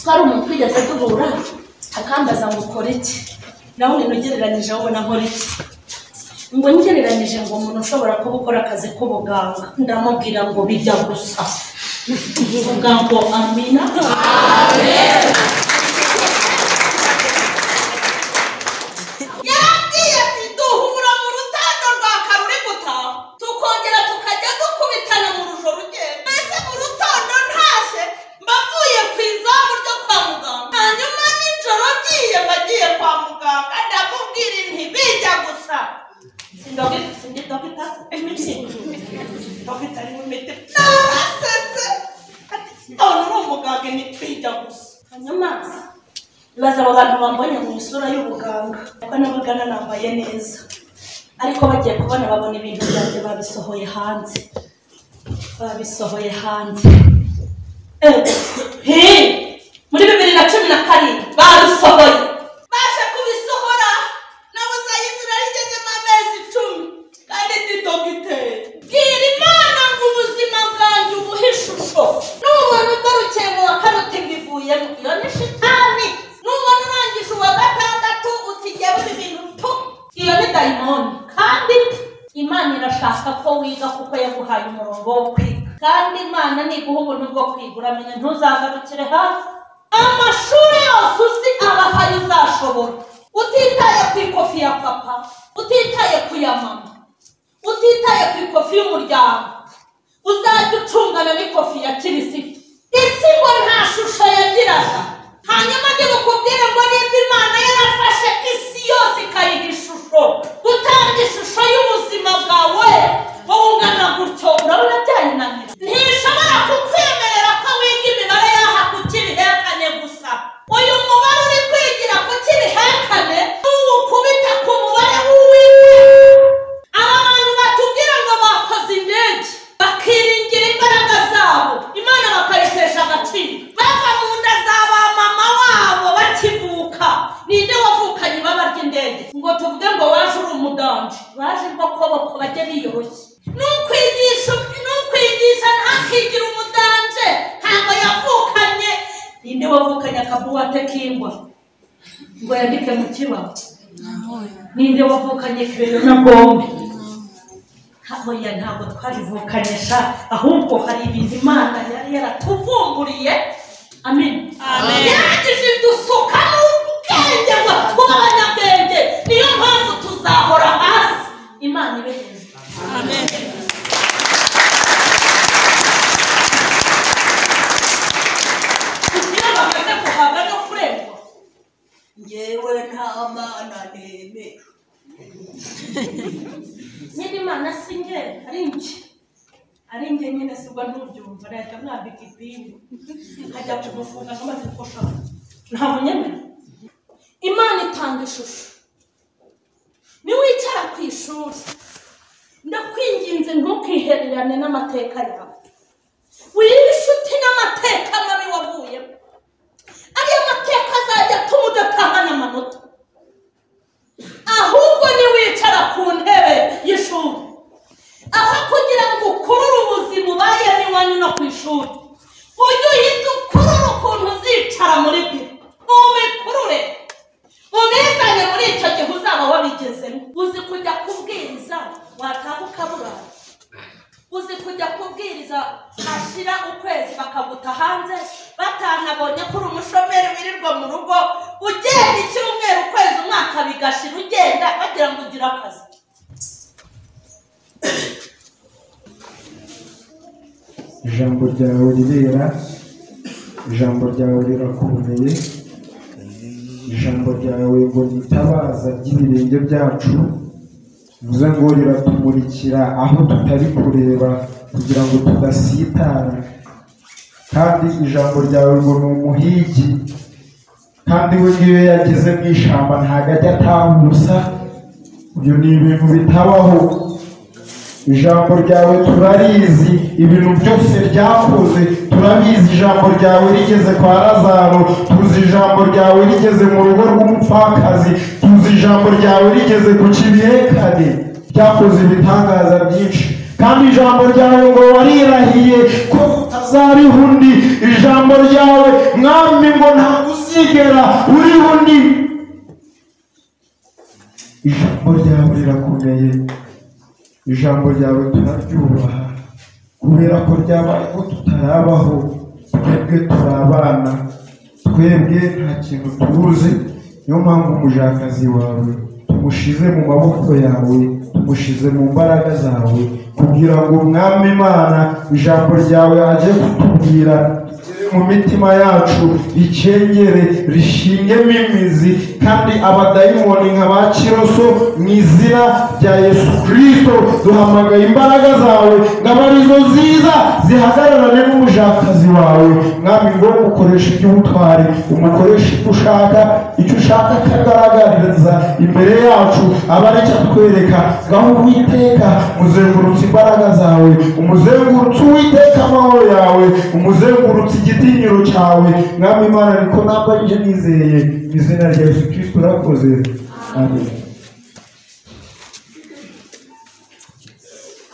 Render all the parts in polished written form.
Twari umuntu twigeze duhura akambaza ngo ukora iki, nawe ugereranyije wowe nkora iki, ngo ngereranyije ngo umuntu ushobora kuba ukora akazi k'ubuganga, ndamubwira ngo bijya gusa. Vuga ngo amina. Amen. Yarambwiye ati duhura mu rutando rwa karuri gutaha, tukongera tukajya dukubitana mu rujoro ugenda. Mbese mu rutondo ntashye mbavuye ku izamu ryo kwa muganga, hanyuma nijoro ngiye mbagiye kwa muganga, ndamubwira nti bijya gusa. Narasetse none uri umuganga ni bijya gusa. Hanyuma baza abo bantu bambonye mu isura y'ubuganga, kuko nabaga nambaye neza, ariko bagiye kubona babona ibintu byanjye babisohoye hanze, babisohoye hanze. Muri 2017 babisohoye, baje kubisohora nabuze inzira rigezemo amezi 10 kandi ndi dogiteri. Bwira Imana ngo ubuzima bwanjye ubuhe ishusho. Nubona ugarukiye mu wa kane uti mbivuyemo, iyo ni shitani. Nubona urangije uwa gatandatu uti jyewe ibi bintu tu, iyo ni dayimoni. Kandi Imana irashaka ko wiga kuko yaguhaye umurongo wo kwiga, kandi Imana niguha ubuntu bwo kwiga uramenya ntuzagarukire hafi. Amashuri yose uzi aba ahari uzashobora, utitaye ku ikofi ya papa, utitaye ku ya mama, utitaye ku ikofi y'umuryango, uzajya ucungana n'ikofi ya kirisito. Isi ngo nta shusho yagiraga. Hanyuma ndibukubwire ngo nimba Imana yarafashe isi yose ikayiha ishusho, gutanga ishusho y'ubuzima bwawe wowe ungana gutyo, urabona byayinanira. Ntishobora kukwemerera ko wiga imibare yaha ku kibihekane gusa. Uyu mubare uri kwigira ku kibihekane nuwukubita ku mubare w'Uwiteka. Aba bantu batubwira ngo bakoze indege bakiringira imbaraga zabo, Imana bakayitesha agaciro, bava mu nda za ba mama wabo bakivuka. Ninde wavukanye ibaba ry'indege ngo tuvuge ngo waje uri umudanje? Baje imbokoboko bajye biyoroshye. Nukwigisha ntakigira umudanje, ntabwo yavukanye. Ninde wavukanye akabuwate k'ingwa ngo yandike mu kibaho? Ninde wavukanye kereyo na bombe? Oya, ntabwo twabivukanye sha, ahubwo hari ibintu Imana yari yaratuvumburiye. Amen. Yarangije idusuka n'ubwenge ngo tube abanyabwenge, niyo mpamvu tuzahora hasi. Imana ibe hejuru. Amen. Iyo bamaze guhabwa no kurengwa, ngewe nta Mana nemera. Nyine Imana si nge, ari nge, ari nge nyine, sibwo ntubyumva, nahita mwambika ipingu nkajya kumufunga nkamaze kushaka. Ntabwo nyemera. Imana itanga ishusho. Niwicara ku ishuri, ndakwinginze ntukihererane n'amateka yawe, wibe inshuti n'amateka mabi wavuyemo. Ariyo mateka azajya atuma udatahana amanota. Ahubwo niwicara ku ntebe y'ishuri, aho kugira ngo ukurure ubuzima ubayemo iwanyu no ku ishuri, ujye uhita ukurura ukuntu uzicara muri biro, ubikurure ubizane muri icyo gihe uzaba wabigezemo. Uzi kujya kubwiriza wataha ukaburara, uzi kujya kubwiriza hashira ukwezi bakaguta hanze batanabonye ko uri umushomeri wirirwa mu rugo, ugenda icyumweru, ukwezi, umwaka bigashira ugenda bagira ngo ugire akazi. Ijambo ryawe rirera, ijambo ryawe rirakomeye, ijambo ryawe ngo ritabaza ry'ibirenge byacu, bivuze ngo riratumurikira aho tutari kureba kugira ngo tudasitara. Kandi ijambo ryawe ngo ni umuhigi, kandi we ngiyo yageze mu ishyamba ntabwo ajya ataha ubusa. Ibyo ni ibintu bitabaho. Ijambo ryawe turarizi, ibintu byose ryakoze turabizi. Ijambo ryawe rigeze kwa Lazaro, tuzi ijambo ryawe rigeze mu rugo rw'umupfakazi, tuzi ijambo ryawe rigeze ku kibihekane, ryakoze ibitangaza byinshi. Kandi ijambo ryawe ngo warirahiye ko utazariha undi. Ijambo ryawe mwami ngo Uwiteka uriho ndi. Ijambo ryawe rirakomeye, ijambo ryawe turaryubaha kubera ko ryabayeho tutarabaho. Twebwe turi abana, twebwe nta kintu tuzi. Niyo mpamvu umujakazi wawe tumushize mu maboko yawe, tumushize mu mbaraga zawe, kugira ngo Mwami Imana ijambo ryawe aje kutubwira mu mitima yacu ricengere rishingemo imizi, kandi abadayimoni nka ba Kiroso mu izina rya Yesu Kristo duhamagaye imbaraga zawe ngo abe arizo ziza zihagararane n'umujakazi wawe. Mwami ngo umukoreshe iby'ubutwari, umukoreshe icyo ushaka, icyo ushaka kagaragariza imbere yacu aba aricyo atwereka. Ngaho Uwiteka muzengurutse imbaraga zawe, umuzengurutse Uwiteka amahoro yawe, umuzengurutse igitinyiro cyawe. Mwami Imana niko nambaje nizeye mu izina rya Yesu Kristo urakoze, amen.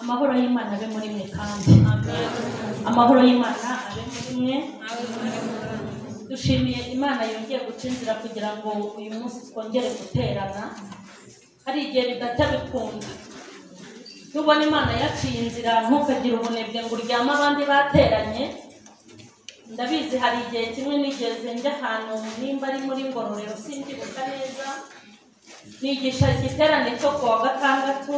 Amahoro y'Imana abe muri mwe, kandi amahoro y'Imana abe muri mwe. Dushimiye Imana yongeye guca inzira kugira ngo uyu munsi twongere guterana. Hari igihe bidajya bikunda, nubona Imana yaciye inzira ntukagire ubunebwe ngo uryame abandi bateranye. Ndabizi hari igihe kimwe nigeze njya ahantu, nimba ari muri Ngororero simbyibuka neza, nigisha igiterane cyo kuwa gatandatu,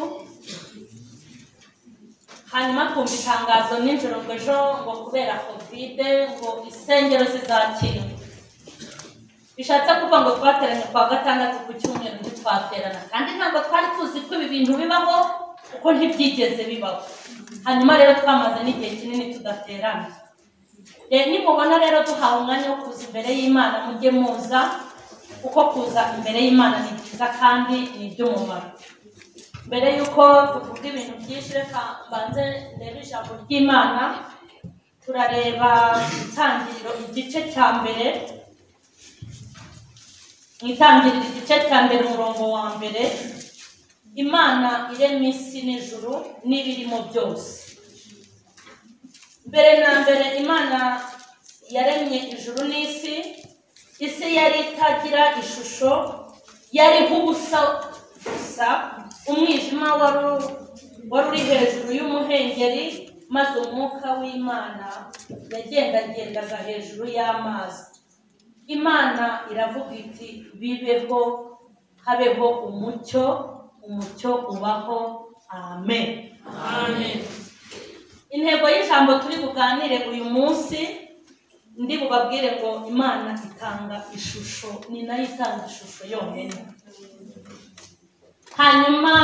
hanyuma twumva itangazo nijoro ngo ejo ngo kubera Covid ngo insengero zizakira. Bishatse kuvuga ngo twateranye kuwa gatandatu, ku cyumweru ntitwaterana, kandi ntabwo twari tuzi ko ibi bintu bibaho kuko ntibyigeze bibaho. Hanyuma rero twamaze n'igihe kinini tudaterana. Nimubona rero duhawe umwanya wo kuza imbere y'Imana mujye muza, kuko kuza imbere y'Imana ni byiza kandi ni iby'umumaro. Mbere y'uko tuvuga ibintu byinshi reka mbanze ndebe ijambo ry'Imana. Turareba Itangiriro igice cya mbere, mu Itangiriro igice cya mbere umurongo wa mbere. Imana irema isi n'ijuru n'ibirimo byose. Mbere na mbere Imana yaremye ijuru n'isi. Isi yari itagira ishusho, yariho ubusa gusa, umwijima wari uri hejuru y'umuhengeri, maze umwuka w'Imana yagendagendaga hejuru y'amazi. Imana iravuga iti bibeho, habeho umucyo, umucyo ubaho. Amen. Amen. Intego y'ijambo turi buganire uyu munsi, ndi bubabwire ngo Imana itanga ishusho, ni nayo itanga ishusho yonyine. Hanyuma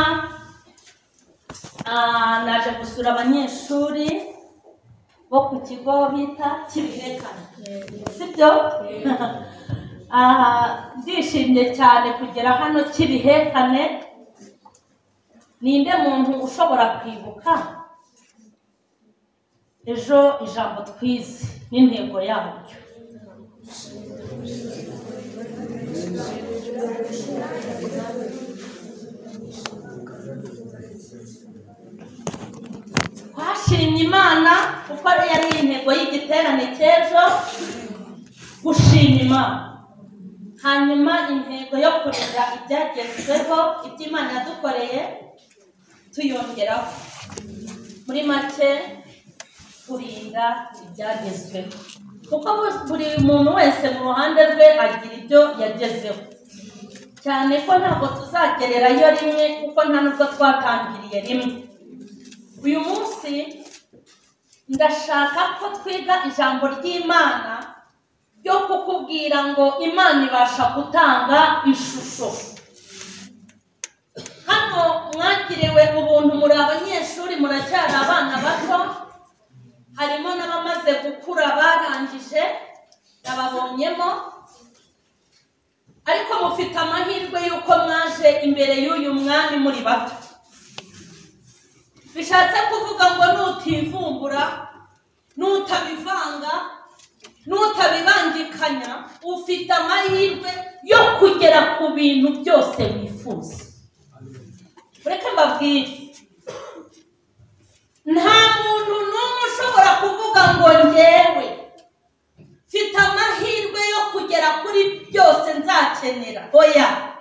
naje gusura abanyeshuri bo ku kigo bita Kibihekane, sibyo? Ndishimye cyane kugera hano Kibihekane. Ninde muntu ushobora kwibuka ejo ijambo twize n'intego yaryo? Twashimye Imana kuko yari intego y'igiterane cy'ejo, gushima Imana. Hanyuma intego yo kureba ibyagezweho, ibyo Imana yadukoreye tuyongeraho. Muri make kurinda ibyagezweho, kuko buri muntu wese mu ruhande rwe agira ibyo yagezeho, cyane ko ntabwo tuzagererayo rimwe kuko nta nubwo twatangiriye rimwe. Uyu munsi ndashaka ko twiga ijambo ry'Imana ryo kukubwira ngo Imana ibasha gutanga ishusho. Hano mwagiriwe ubuntu, muri abanyeshuri, muracyari abana bato, harimo n'abamaze gukura barangije nababonyemo, ariko mufite amahirwe y'uko mwaje imbere y'uyu mwami muri bato. Bishatse kuvuga ngo nutivumbura, nutabivanga, nutabibangikanya, ufite amahirwe yo kugera ku bintu byose wifuza. Reka mbabwire, nta muntu n'umwe ushobora kuvuga ngo njyewe mfite amahirwe yo kugera kuri byose uzakenera. Oya,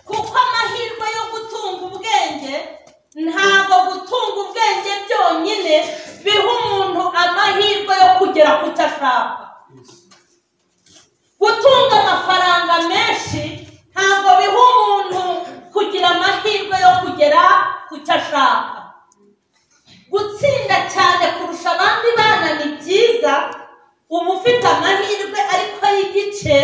kuko amahirwe yo gutunga ubwenge, ntabwo gutunga ubwenge byonyine biha umuntu amahirwe yo kugera ku cyo ashaka. Gutunga amafaranga menshi ntabwo biha umuntu kugira amahirwe yo kugera ku cyo ashaka. Gutsinda cyane kurusha abandi bana ni byiza, uba ufite amahirwe ariko y'igice,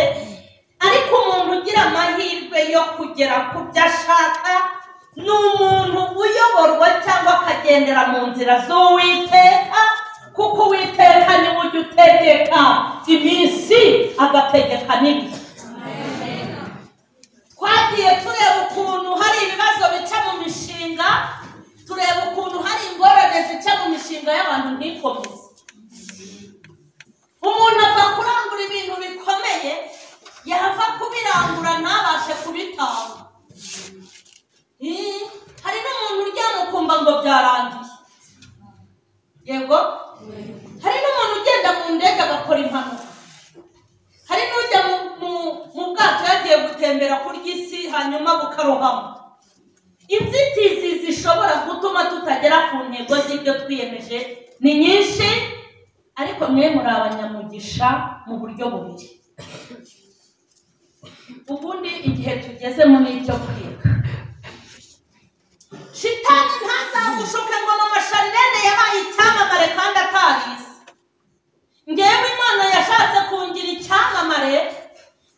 ariko umuntu ugira amahirwe yo kugera ku byo ashaka ni umuntu uyoborwa cyangwa akagendera mu nzira z'Uwiteka, kuko Uwiteka niwe ujya utegeka iminsi agategeka n'ibihe. Twagiye tureba ukuntu hari ibibazo bica mu mishinga, tureba ukuntu hari ingorane zica mu mishinga y'abantu ntikomeze. Umuntu ava kurangura ibintu bikomeye, yava kubirangura ntabashe kubitanga. Hari n'umuntu uryama ukumva ngo byarangiye. Yego, hari n'umuntu ugenda mu ndege agakora impanuka. Hari n'ujya mu bwato yagiye gutembera kurya isi hanyuma bukarohama. Inzitizi zishobora gutuma tutagera ku ntego z'ibyo twiyemeje ni nyinshi, ariko mwe muri abanyamugisha mu buryo bubiri. Ubundi igihe tugezemo n'icyo kwiga, shitani ntazagushuke ngo mama Sharirene yabaye icyamamare kandi atarize. Ngewe Imana yashatse kungira icyamamare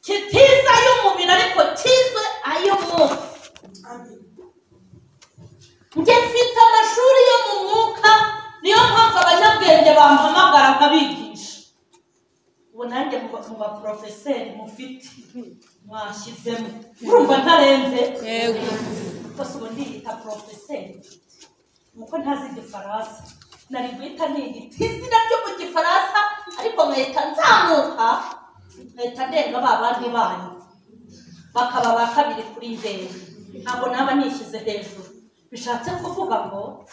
kitiza ay'umubiri ariko kize ay'umwuka. Njye mfite amashuri yo mu mwuka, niyo mpamvu abanyabwenge bampamagara nkabigisha. Ubu nanjye mu baporofeseri mufite mwashyizemo, urumva ntarenze? Yego. Rwose ubu ndiyita porofeseri nuko ntazi igifaransa, nari guhita niyita izina ryo mu gifaransa, ariko nkahita nzamuka nkahita ndenga ba bandi banyu bakaba ba kabiri kuri njyewe, ntabwo naba nishyize hejuru. Bishatse kuvuga ngo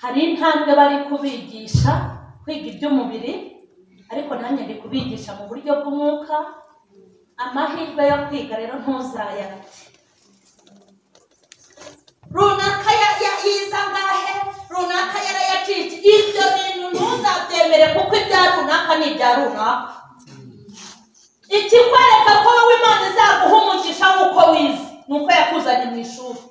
hari intambwe bari kubigisha kwiga iby'umubiri, ariko nanjye ndi kubigisha mu buryo bw'umwuka. Amahirwe yo kwiga rero ntuzayate. Runaka yiza ngahe, runaka yarayacitse, ibyo bintu ntuzabyemere kuko ibya runaka ni ibya runaka. Ikikwereka ko wowe Imana izaguha umugisha w'uko wize ni uko yakuzanye mu ishuri.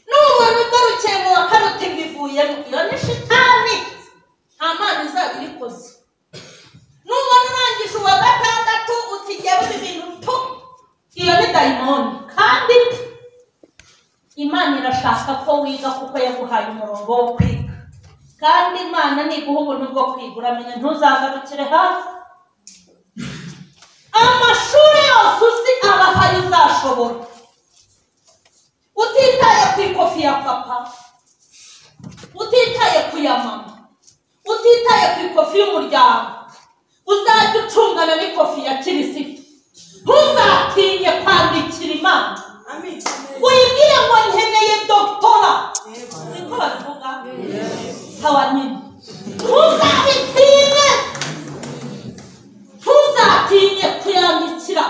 Nubona ugarukiye mu wa kane uti mbivuyemo, iyo ni shitani, nta Mana izaba irikoze. Nubona urangije uwa gatandatu uti jyewe ibi bintu tu, iyo ni dayimoni. Kandi Imana irashaka ko wiga kuko yaguhaye umurongo wo kwiga. Kandi Imana niguha ubuntu bwo kwiga, uramenya ntuzagarukire hafi. Amashuri yose uzi aba ahari uzashobora, utitaye ku ikofi ya papa, utitaye ku ya mama, utitaye ku ikofi y'umuryango, uzajya ucungana n'ikofi ya Kirisitu. Ntuzatinye kwandikira Imana, uyibwire ngo nkeneye dogitora, niko babivuga, sawa nyine. Ntuzabitinye, ntuzatinye kuyandikira,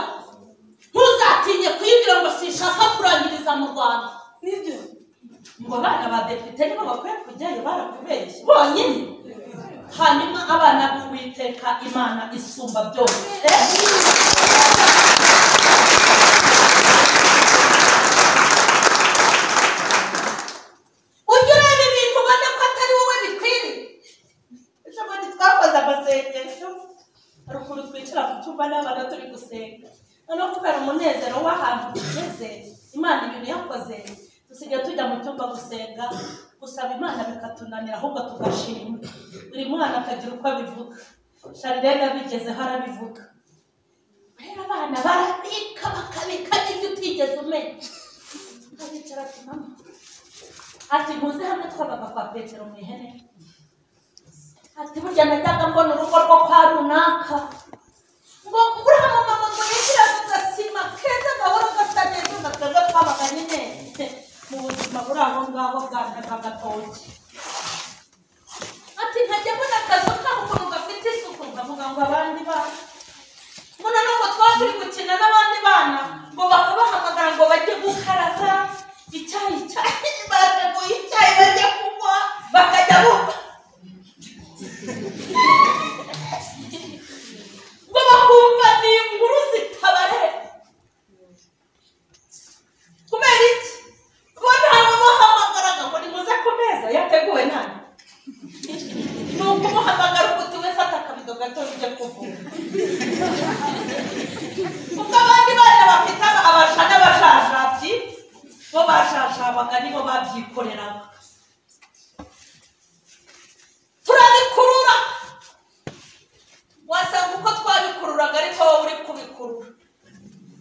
ntuzatinye kuyibwira ngo sinshaka kurangiriza mu Rwanda. Ngo abana ba depite nibo bakwiye kujyayo, barakubeshye bonyine. Hanyuma abana b'Uwiteka Imana isumba byose. Ujye ureba ibintu ubona ko atari wowe bikwiriye. Ejo bundi twakoze amasengesho, hari ukuntu twicara mu cyumba n'abana turi gusenga, noneho kubera umunezero w'ahantu tugeze, Imana ibintu yakoze, dusigaye tujya mu cyumba gusenga, gusaba Imana bikatunanira, ahubwo tugashima. Buri mwana akagira uko abivuga. Sharirene abigezeho arabivuga. Rero abana barabika bakabika n'ibyo utigeze umenya. Aricara ati mama, ati ntuze hamwe twabaga kwa Petero mu ihene, ati burya najyaga mbona urugo rwo kwa runaka, ngo uriya mama ngo yashyiraga agasima keza gahora gasa neza, nga twebwe twabaga nyine mu buzima buri aho ngaho bwa agatoki. Ati nkajya mbona akazu kabo ukuntu gafite isuku, nkavuga ngo abandi bana, mbona nubwo twaba turi gukina n'abandi babisabaga nibo babyikoreraga. Turabikurura, wasanga uko twabikururaga ariko wowe uri kubikurura.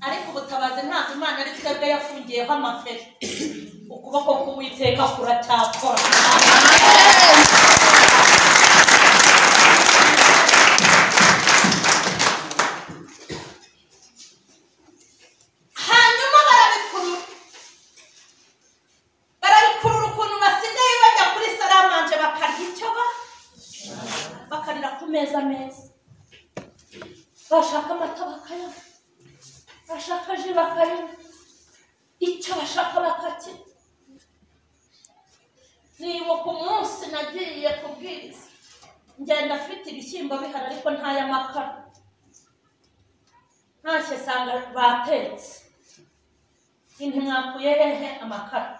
Ariko ubutabazi ntabwo Imana ari twebwe yafungiyeho amaferi, ukuboko k'Uwiteka kuracyakora. Hanyuma barabikurura, barabikurura ukuntu basigaye bajya kuri saramanje bakarya icyo bakarira ku meza meza, bashaka amata bakayanywa, bashaka ji bakayanywa, icyo bashaka bakakirya. Nibuka umunsi nagiye kubwiriza, ngenda afite ibishyimbo bihari ariko ntay'amakara, ntashye sanga batetse. Ntimwakuye hehe amakara?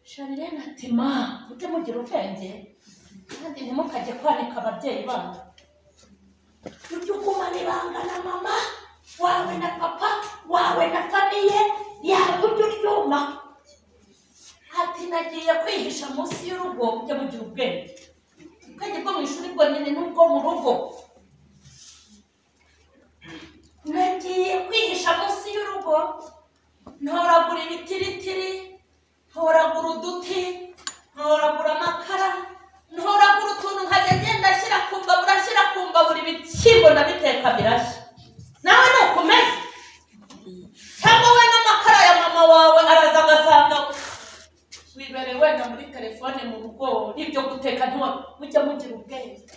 Sharirene ati ma mujye mugira ubwenge kandi ntimukajye kwanika ababyeyi banyu. Ujye ugumana ibanga na mama wawe na papa wawe na famiye yawe, ujye uryuma. Ati nagiye kwihisha munsi y'urugo. Mujye mugira ubwenge, ubwenge bwo mu ishuri bwonyine n'ubwo mu rugo. Nagiye kwihisha munsi y'urugo, ntoragura ibitiritiri, ntoragura uduti, ntoragura amakara, ntoragura utuntu, nkajya ngenda ashyira ku mbabura, ashyira ku mbabura, ibishyimbo ndabiteka birashya. Nawe ni uko umeze, cyangwa we n'amakara ya mama wawe araza agasanga wibereye wenda muri telefone mu rugo, n'ibyo guteka mujya mugira ubwenge.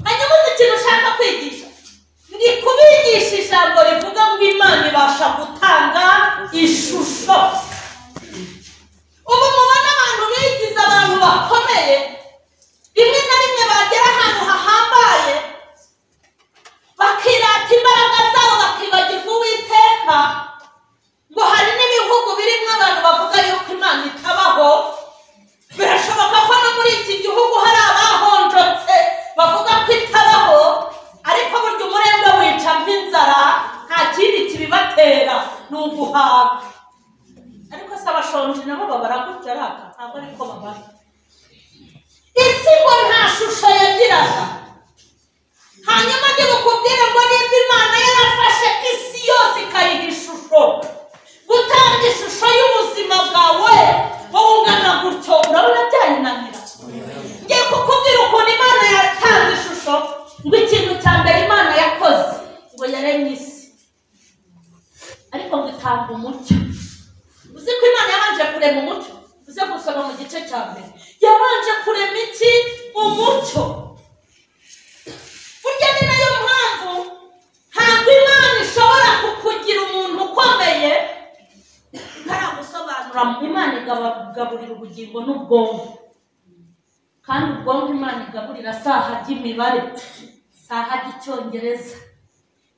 Hanyuma uzi ikintu ushaka kwigisha, ndi kubigisha ijambo rivuga ngo Imana ibasha gutanga ishusho. Ubu mubona abantu bigize abantu bakomeye, rimwe na rimwe bagera ahantu hahambaye bakirata imbaraga zabo, bakibagirwa Uwiteka. Ngo hari n'ibihugu birimo abantu bavuga yuko Imana itabaho. Birashoboka ko no muri iki gihugu hari abahonjotse bavuga ko itabaho, ariko burya umurengwe wica nk'inzara, nta kindi kibibatera ni uguhaga. Ariko se abashonji nabo babara gutya raka? Ntabwo ariko babara. Isi ngo nta shusho yagiraga. Hanyuma ndi bukubwire ngo nimba Imana yarafashe isi yose ikayiha ishusho, gutanga ishusho y'ubuzima bwawe wowe ungana gutyo, urabona byayinanira? Ngiye kukubwira ukuntu Imana yatanze ishusho. Ngo ikintu cya mbere Imana yakoze, ngo yaremye isi, ariko ngo itanga umucyo. Uzi ko Imana yabanje kurema umucyo? Uze gusoma mu gice cya mbere, yabanje kurema iki? Umucyo. Burya ni nayo mpamvu ntabwo Imana ishobora kukugira umuntu ukomeye ntaragusobanura. Imana igaburira ubugingo n'ubwonko, kandi ubwonko Imana igaburira saha ry'imibare, saha ry'icyongereza,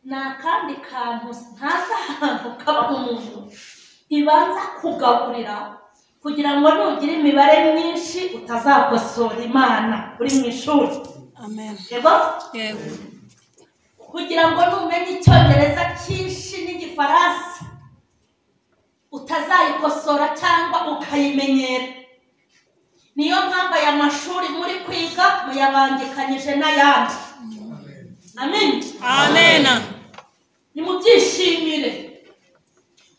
ni akandi kantu ntazi ahantu kaba umuntu ibanza kugaburira kugira ngo nugira imibare myinshi utazakosora Imana uri mu ishuri. Amen. Yego? Yego. Kugira ngo numenye icyongereza cyinshi n'igifaransa utazayikosora cyangwa ukayimenyera. Niyo mpamvu aya mashuri muri kwiga muyabangikanyije n'ayandi. Amen. Amen. Nimubyishimire.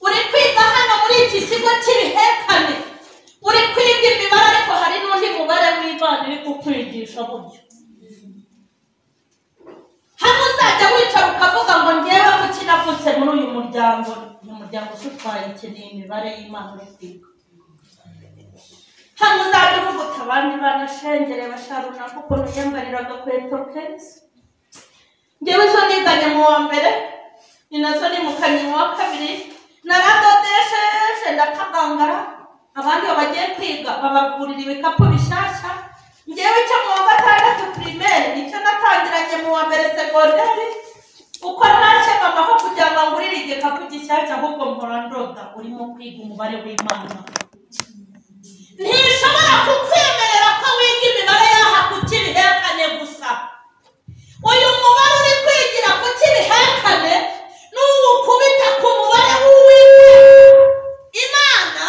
Uri kwiga hano muri iki kigo cy'ibihekane, uri kwiga imibare, ariko hari n'undi mubare w'Imana iri kukwigisha buryo. Hano uzajya wicara ukavuga ngo ngewe kuki navutse muri uyu muryango, uyu muryango usutwaye iki? Ni imibare y'Imana uri kwiga. Hano uzajya uvuga uti abandi banashengere basharunaka ukuntu yambarira agakweto keza, ngewe ejo niganye mu wa mbere, ni nazo nimukanye mu wa kabiri, naradodesheje ndakagangara. Abandi bagiye kwiga babagurira ibikapu bishyashya, ngewe icyo mu wa gatandatu primaire nicyo natangiranye mu wa mbere segonderi, uko ntashye mama aho kugira ngo ngurire igikapu gishyashya ahubwo mpora ndoda. Urimo kwiga umubare w'Imana. Ntishobora kukwemerera ko wiga imibare yaha ku cy'ibihekane gusa. Uyu mubare uri kwigira ku cy'ibihekane n'uwukubita ku mubare w'Uwiteka Imana.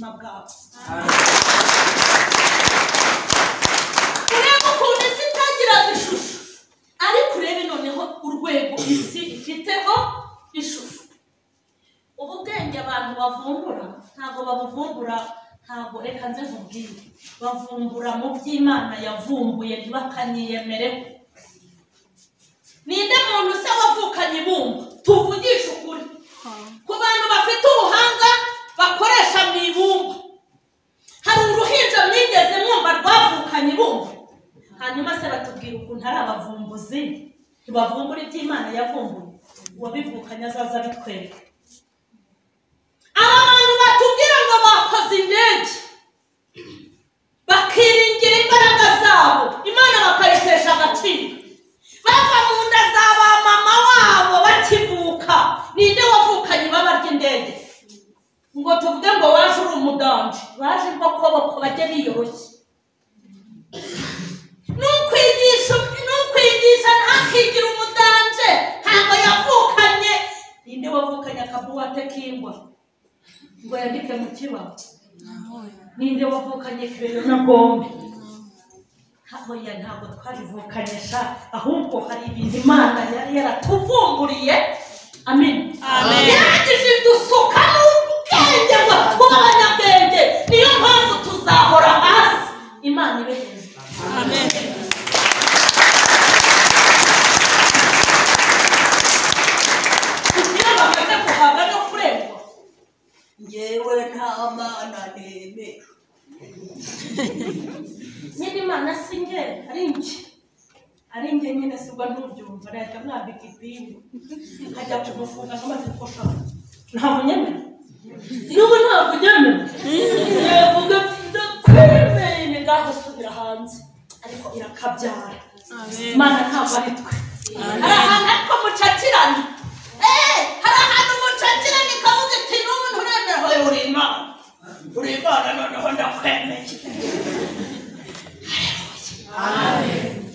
buzima bwawe. Urebe ukuntu isi itagiraga ishusho, ariko urebe noneho urwego isi ifiteho ishusho. Ubu bwenge abantu bavumbura ntabwo babuvumbura, ntabwo, reka nze nkubwire, bavumbura mu by'Imana yavumbuye ntibakaniyemereho. Ninde muntu se wavukanye ibumba? Tuvugishe ukuri, ku bantu bafite ubuhanga bakoresha mu ibumba, hari uruhinja mwigeze mwumva rwavukanye ibumba? Hanyuma se batubwira ukuntu ari abavumbuzi, ntibavumbura iby'Imana yavumbuye, uwabivukanye azaza abitwereka. Aba bantu batubwira ngo bakoze indege bakiringira imbaraga zabo, Imana bakayitesha agaciro, bava mu nda za ba mama wabo bakivuka. Ninde wavukanye ibaba ry'indege ngo tuvuge ngo waje uri umudanje? Baje imbokoboko, bajye biyoroshye. Nukwigisha ntakigira umudanje, ntabwo yavukanye. Ninde wavukanye akabuwate k'ingwa ngo yandike mu kibaho? Ninde wavukanye kereyo na gombe? Oya, ntabwo twabivukanye sha, ahubwo hari ibintu Imana yari yaratuvumburiye. Amen. Yarangije dusuka n'ubwenge ngo tube abanyabwenge, niyo mpamvu tuzahora hasi, Imana ibe hejuru. Amen. Iyo bamaze guhabwa no kurengwa, Ngewe nta Mana nemera. Nyine Imana si nge, ari nge, ari nge nyine, sibwo ntubyumva, nahita mwambika ipingu nkajya kumufunga nkamaze koshaka. Ntabwo unyemera n'ubu, ntabwo unyemera, yavuga ndakwemeye, ngaho subira hanze, ariko irakabyara. Imana ntabwo ari twe. Hari ahantu ariko mucakirana, hari ahantu mucakirana ikavuga iti n'ubu nturemera, hoya uri Imana, uri Imana, noneho ndakwemeye.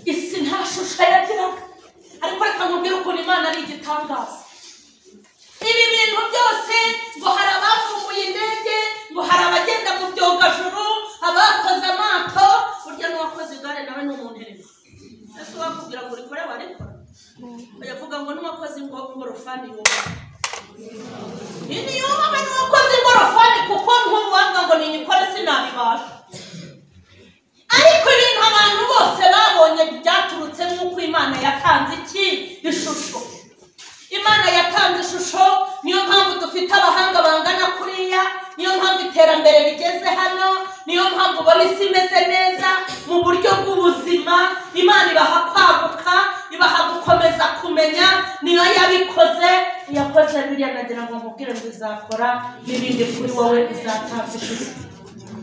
Isi nta shusho yagiraga, ariko reka nkubwire ukuntu Imana ari igitangaza. Ibi bintu byose, ngo hari abavumbuye indege, ngo hari abagenda mu byogajuru, abakoze amato, burya n'uwakoze igare nawe ni umuntu erega. Ese uwakubwira ngo urikore warikora? Bayavuga ngo n'uwakoze ingorofani yubahwe. Ni yubahwe n'uwakoze ingorofani, kuko ntuwanga ngo ninyikore sinabibasha. Ariko ibintu abantu bose babonye byaturutse nk'uko Imana yatanze iki? Ishusho. Imana yatanze ishusho, niyo mpamvu dufite abahanga bangana kuriya, niyo mpamvu iterambere rigeze hano, niyo mpamvu ubona isi imeze neza mu buryo bw'ubuzima. Imana ibaha kwaguka, ibaha gukomeza kumenya, niyo yabikoze. Yakoze biriya, nagira ngo nkubwire ngo izakora n'ibindi kuri wowe, izatanga ishusho.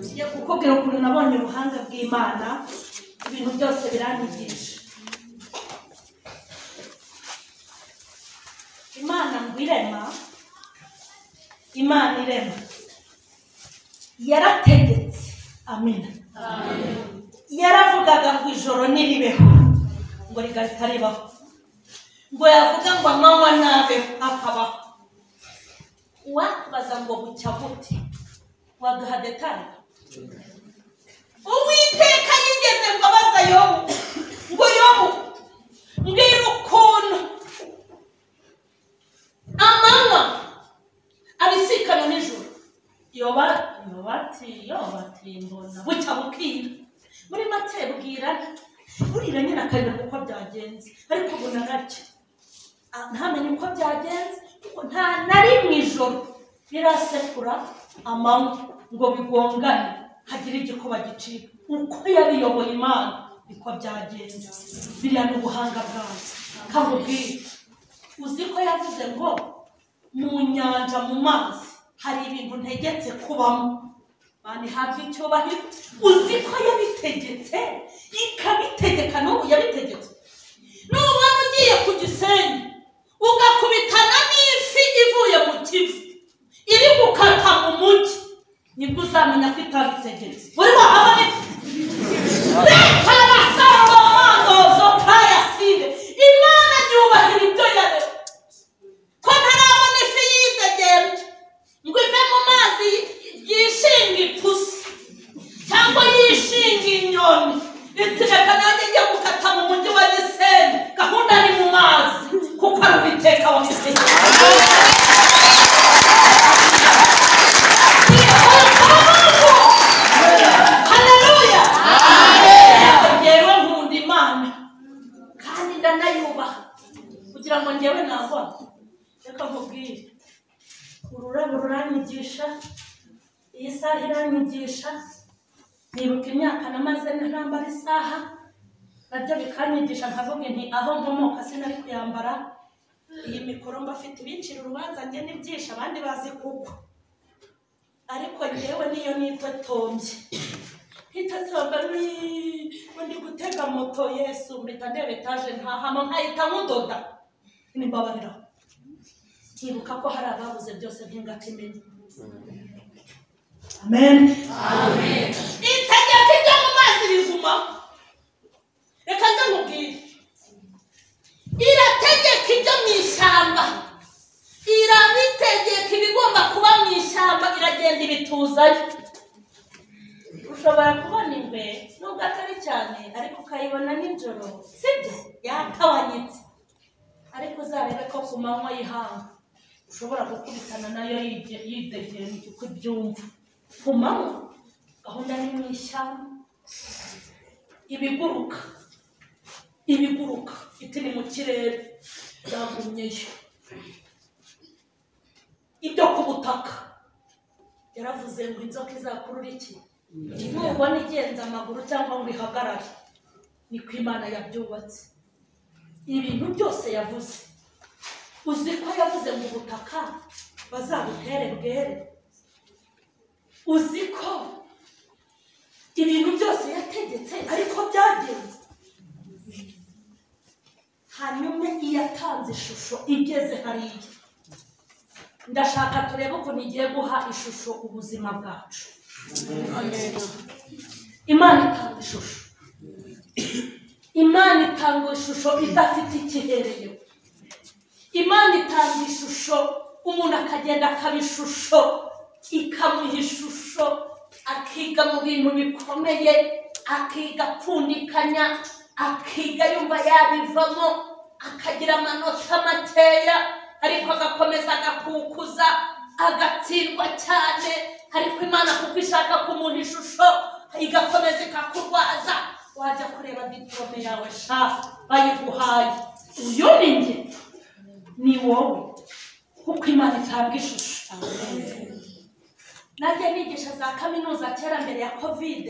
Ngiye kukubwira ukuntu nabonye ubuhanga bw'Imana, ibintu byose biranyigisha. Imana ngo irema, Imana irema yarategetse. Amina. Yaravugaga ngo ijoro niribeho, ngo rigahita ribaho, ngo yavuga ngo amanywa nabeho, akabaho. Uwakubaza ngo bucya gute, waduha detali? Uwiteka yigeze ngo abaza Yobu ngo Yobu mbwira ukuntu amanywa abisikana nijoro. Yoba ati mbona bucya bukira. Muri make bwira burira nyine akamenya uko byagenze, ariko ubona gake ntamenye uko byagenze, kuko nta na rimwe ijoro rirasekura amanywa ngo bigongane hagire igikuba gicika. Uko yabiyoboye Imana niko byagenze. Biriya ni ubuhanga bwawe. Kamubwire, uzi ko yavuze ngo mu nyanja, mu mazi hari ibintu ntegetse kubamo, Imana ihabwa icyubahiro. Uzi ko yabitegetse, ikabitegeka, n'ubu yabitegetse. Nubona ugiye ku Gisenyi ugakubitana n'ifi ivuye mu Kivu iri gukata mu mujyi, nibwo uzamenya ko itabitegetse. Uri wahabona ifi reka basalomandozo kayasire. Imana yubahira ibyo yaremye. Ko ntarabona ifi yidegembye ngo ive mu mazi yishinga Kugira ngo njyewe nagwa, reka nkubwire, ururabo ruranyigisha, iyi saha iranyigisha. Nibuka imyaka namaze ntambara isaha, nabyo bikanyigisha, nkavuga nti aho nkomoka sinari kuyambara. Iyi mikoro mbafite ibincira urubanza njye n'ibyisha abandi bazi kugwa, ariko njyewe niyo nitotombye ntitotomba ndi gutega moto, Yesu mpita ndeba etaje ntahama nkahita nkudoda nimbabarira. Nkibuka ko hari ababuze byose mpingakimenye. Amen. Amen. Itegeko ibyo mu mazi biguma. Reka nze nkubwire, irategeka ibyo mu ishyamba, irabitegeka ibigomba kuba mu ishyamba, iragenda ibituzayo. Ushobora kubona ingwe nubwo atari cyane, ariko ukayibona nijoro, sibyo? Yakabanyitse. Ariko uzarebe ko ku manywa y'ihanga ushobora gukubitana nayo yidegera uko ibyumva. Ku manywa gahunda ni mu ishyamba, ibiguruka ibiguruka iti ni mu kirere byagumyeyo. Ibyo ku butaka yaravuze ngo inzoka izakurura iki, nubona igenza amaguru cyangwa ngo ihagarare, niko Imana yabyubatse. Ibintu byose yavuze, uzi ko yavuze ngo ubutaka bazabutere bwere, uzi ko ibintu byose yategetse ariko byagenze. Hanyuma iyatanze ishusho igeze hariya, ndashaka turebe ukuntu igiye guha ishusho ubuzima bwacu. Imana itanga ishusho, Imana itanga ishusho idafite ikihereyeho. Imana itanga ishusho umuntu akagenda akaba ishusho, ikamuha ishusho, akiga mu bintu bikomeye, akiga apfundikanya, akiga yumva yabivamo, akagira amanota makeya ariko agakomeza agakukuza, agatsindwa cyane, ariko Imana kuko ishaka kumuha ishusho igakomeza ikakurwaza. Wajya kureba diplome yawe sha bayiguhaye, uyu ni njye, ni wowe, kuko Imana itanga ishusho. Najya nigisha za kaminuza kera mbere ya Covid,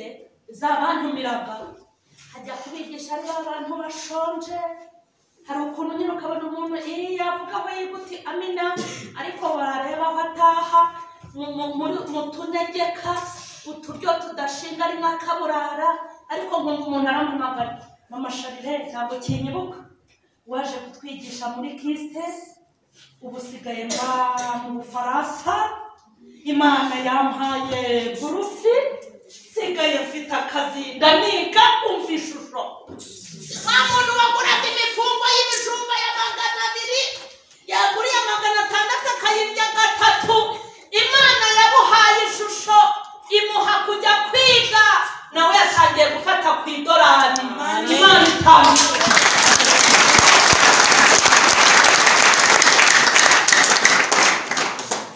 zabantumiraga hajya kubigisha ari abantu bashonje. Hari ukuntu nyine ukabona umuntu yavuga aho yiguti amina, ariko wareba aho ataha mu tunegeka uturyo tudashinga ari nk'akaburara. Ariko nkumva umuntu arampamagara, mama Sharire ntabwo kinyibuka, waje kutwigisha muri Kiste, ubu sigaye mba mu Bufaransa, Imana yampaye burusi, sigaye mfite akazi, ndaniga. Umva ishusho, nta muntu waguraga imifungo y'ibijumba ya 200 yaguriye 600 akayirya 3. Imana yabuhaye ishusho, imuha kujya kwiga, nawe yatangiye gufata ku idolari. Imana itanga.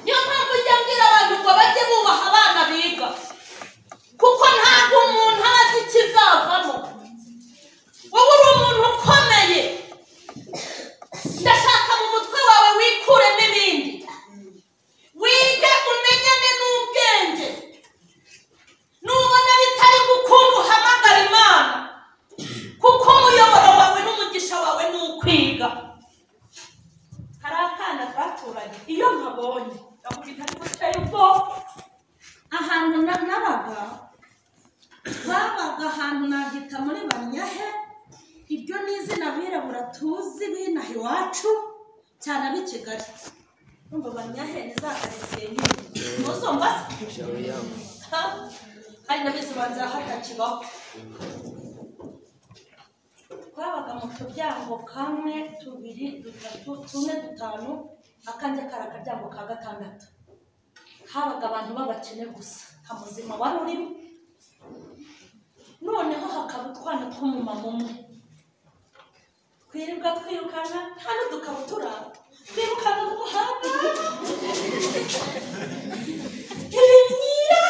Niyo mpamvu ujya mbwira abantu ngo bajye bubaha abana biga, kuko ntabwo umuntu azi ikizavamo. Wowe uri umuntu ukomeye, ndashaka mu mutwe wawe wikuremo ibindi, wige umenyane n'ubwenge. Nubona bitari gukunda uhamagara Imana, kuko umuyoboro wawe n'umugisha wawe ni ukwiga. Hari akana twaturanye, iyo nkabonye ndakubita guteye ubwoba. Ahantu nabaga, twabaga ahantu nahita muri Banyahe, ibyo ni izina abirabura tuzi binaha iwacu cyane ab'i Kigali. Numva Banyahe ni za karitsiye nyine, ntuzumva se? Hari nabizi banza hatakibaho. Twabaga mu turyango kamwe, tubiri, dutatu, tune, dutanu, akanjye kari akaryango ka 6. Habaga abantu b'abakene gusa, nta muzima wari urimo. Noneho hakaba utwana tw'umumama umwe, twirirwa twirukana, nta n'udukabutura, twirukana mu muhanda ibimyira.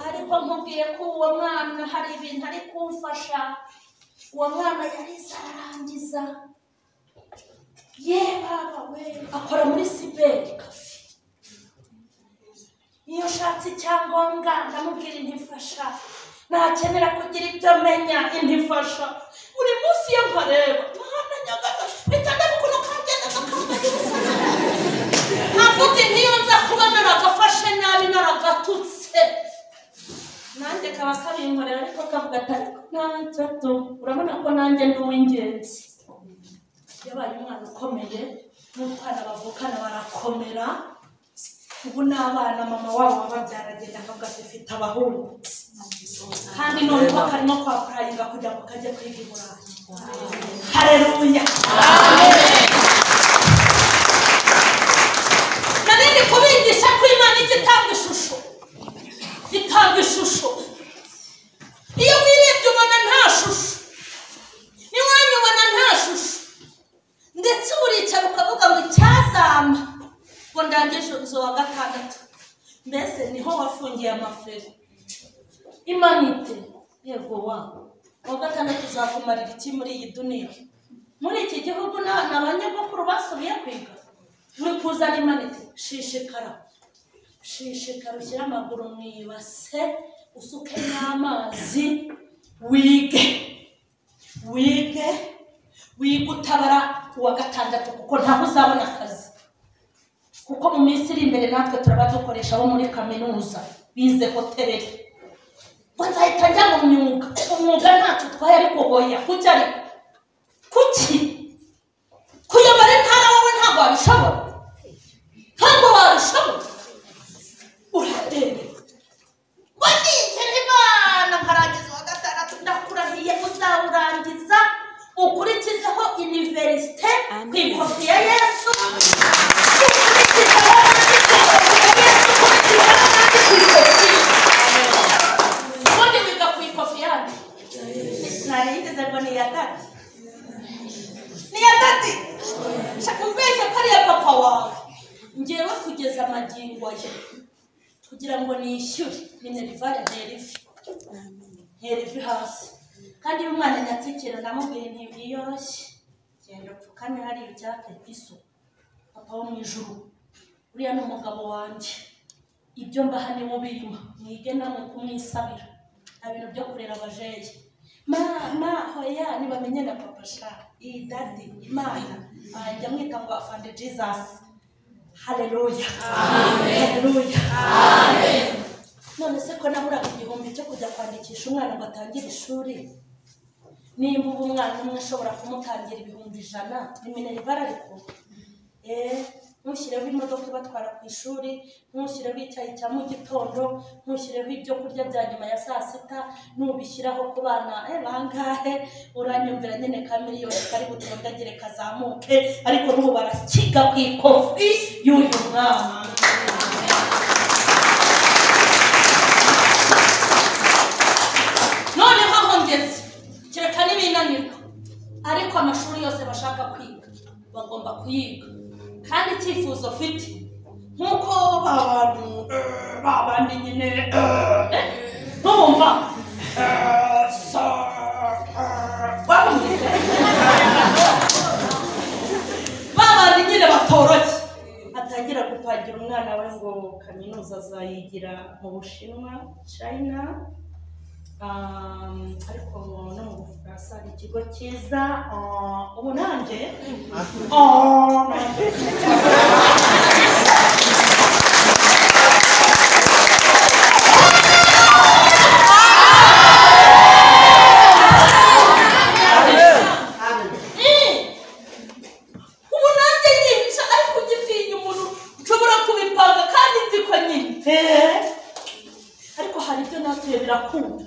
Ariko nkubwiye ko uwo mwana hari ibintu ari kumfasha. Uwo mwana yarize ararangiza, ye baba we, akora muri cyber cafe. Iyo ushatse icyangombwa ndamubwira intifasha, nakenera kugira ibyo menya intifasha. Buri munsi iyo nkareba mwana nyagaza mpita ukuntu kagenda kakambagira, nkavuga ntiyo nza kuba naragafashe nabi naragatutse, nanjye kaba kabinkorera, ariko kavuga ati ariko ntacyo tu, urabona ko nanjye ndi uw'ingenzi. Yabaye umwana ukomeye, n'utwana bavukana barakomera. Ubu n'abana mama wabo wababyara agenda akavuga ati mfite abahungu, kandi noneho karimo kwapurayinga kugira ngo kajye kwiga i Burayi. Haleluya! Nari ndi kubigisha ko Imana ijya itanga ishusho, itanga ishusho. Iyo wirebye ubona nta shusho, n'iwanyu ubona nta shusho, ndetse uricara ukavuga ngo icyazamba ngo ndangije uzo wa gatandatu, mbese niho wafungiye amaferi. Imanite yego wa gatandatu uzakumarira iki muri iyi duniya? Muri iki gihugu n'abanyabukuru basubiye kwiga, uri kuzana imanite. Shishikara, shishikara, ushyire amaguru mu ibase, usuke n'amazi, wige wige wige, utabara uwa gatandatu, kuko ntaho uzabona akazi. Kuko mu minsi iri imbere natwe turaba dukoresha abo muri kaminuza bize hoteleri, ngo nzahita njya mu myuga. Umwuga ntacyo utwaye, ariko hoya kuki? Ariko kuki kuyobora intara wowe ntabwo wabishobora, ntabwo wabishobora. Uradebe ngo nigere Imana nkarangiza uwa gatandatu, ndakurahiye uzawurangiza ukurikizeho iniverisite ku ikofi ya Yesu, ukurikizeho ku ikofi. Ubundi wiga ku ikofi yandi, narigeze ngo ni iya dati, ni iya dati, umbeshye ko ari iya papa wawe. Ngewe kugeza amagingo ye kugira ngo nishyure minerivare ntera ivi, ntera ivi hasi. Kandi iyo umwana anyatsikira ndamubwira nti wiyoroshye, genda upfukame hariya icyaka isuku. Papa wo mu ijuru, uriya ni umugabo wanjye, ibyo mbaha niwe ubirimo, mwige namwe kumwisabira, nta bintu byo kurera abajeyi. Mama hoya nibamenye na papa sha, iyi dadi Imana ajya mwita ngo afande Jesus. Haleluya, haleluya. None se ko naburaga igihumbi cyo kujya kwandikisha umwana ngo atangire ishuri, nimba ubu umwana umwe ashobora kumutangira 100,000, ni minerivare ariko ntushyireho imodoka ibatwara ku ishuri, ntushyireho icyayi cya mu gitondo, ntushyireho ibyo kurya bya nyuma ya saa sita, nubishyiraho ku bana bangahe, uranyumvira nyine ka miliyoni kari butondagire kazamuke, ariko n'ubu barakiga ku ikofi y'uyu mwana. Noneho aho ngeze kereka n'ibinanirwa, ariko amashuri yose bashaka kwiga bagomba kuyiga. Kandi icyifuzo mfite nk'uko abantu babandi nyine ntubumva babandi nyine batoroshye, atangira gupangira umwana we ngo kaminuza azayigira mu Bushinwa, China, ariko no mu Bufaransa hari ikigo cyiza. Ubu nanjye ubu nanjye nyine ariko ugitinya umuntu nshobora kubipanga kandi nzi ko nyine, ariko hari ibyo natuye birakunda,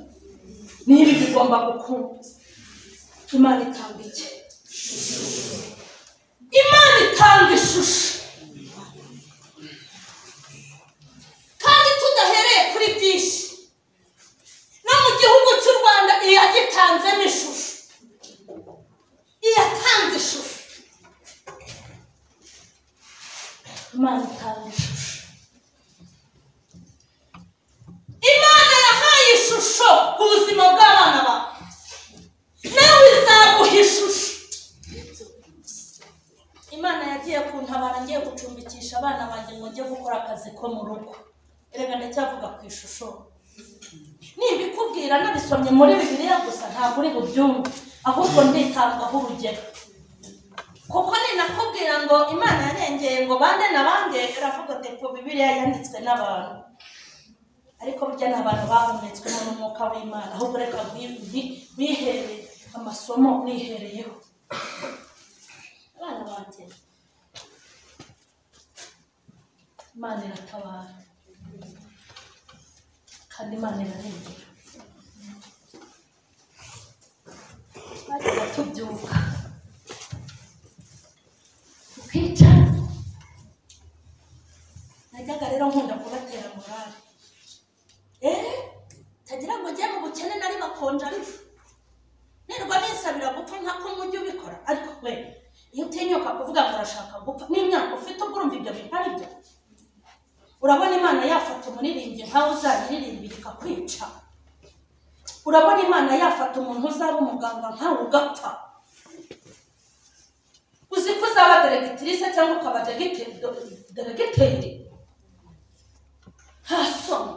niba bigomba gukunda. Imana itanga iki? Imana itanga ishusho. Kandi tudahereye kuri byinshi, no mu gihugu cy'u Rwanda iyagitanzemo ishusho, iyatanze ishusho. Imana itanga ishusho. Imana yahaye ishusho ku buzima bw'abana bawe. Nawe njye gukora akazi ko mu rugo. Erega ndacyavuga ku ishusho. Nibikubwira nabisomye muri Bibiliya gusa ntabwo uri bubyumve, ahubwo nditangaho urugero. Kuko ninakubwira ngo Imana yarengeye ngo bande na bande, iravuga ati ko Bibiliya yanditswe n'abantu. Ariko burya ni abantu bahumetswemo n'umwuka w'Imana, ahubwo reka bihere amasomo nihereyeho. Abana banjye, Imana iratabara kandi Imana irarengera. Twajyaga tubyuka tukicara. Najyaga rero nkunda kubatera morale. Tagira ngo njye mu bukene nari bakonja ariko nirwa nisabira gupfa nkako mujye ubikora. Ariko we iyo utinyuka kuvuga ngo urashaka gupfa n'imyaka ufite ubwo urumva ibyo bintu ari byo. Urabona Imana yafata umuririmbyi nkawe uzayiririmbira ikakwica. Urabona Imana yafata umuntu uzaba umuganga nkawe ugapfa. Uzi ko uzaba deregitirise cyangwa ukaba deregiteri. Nta soni.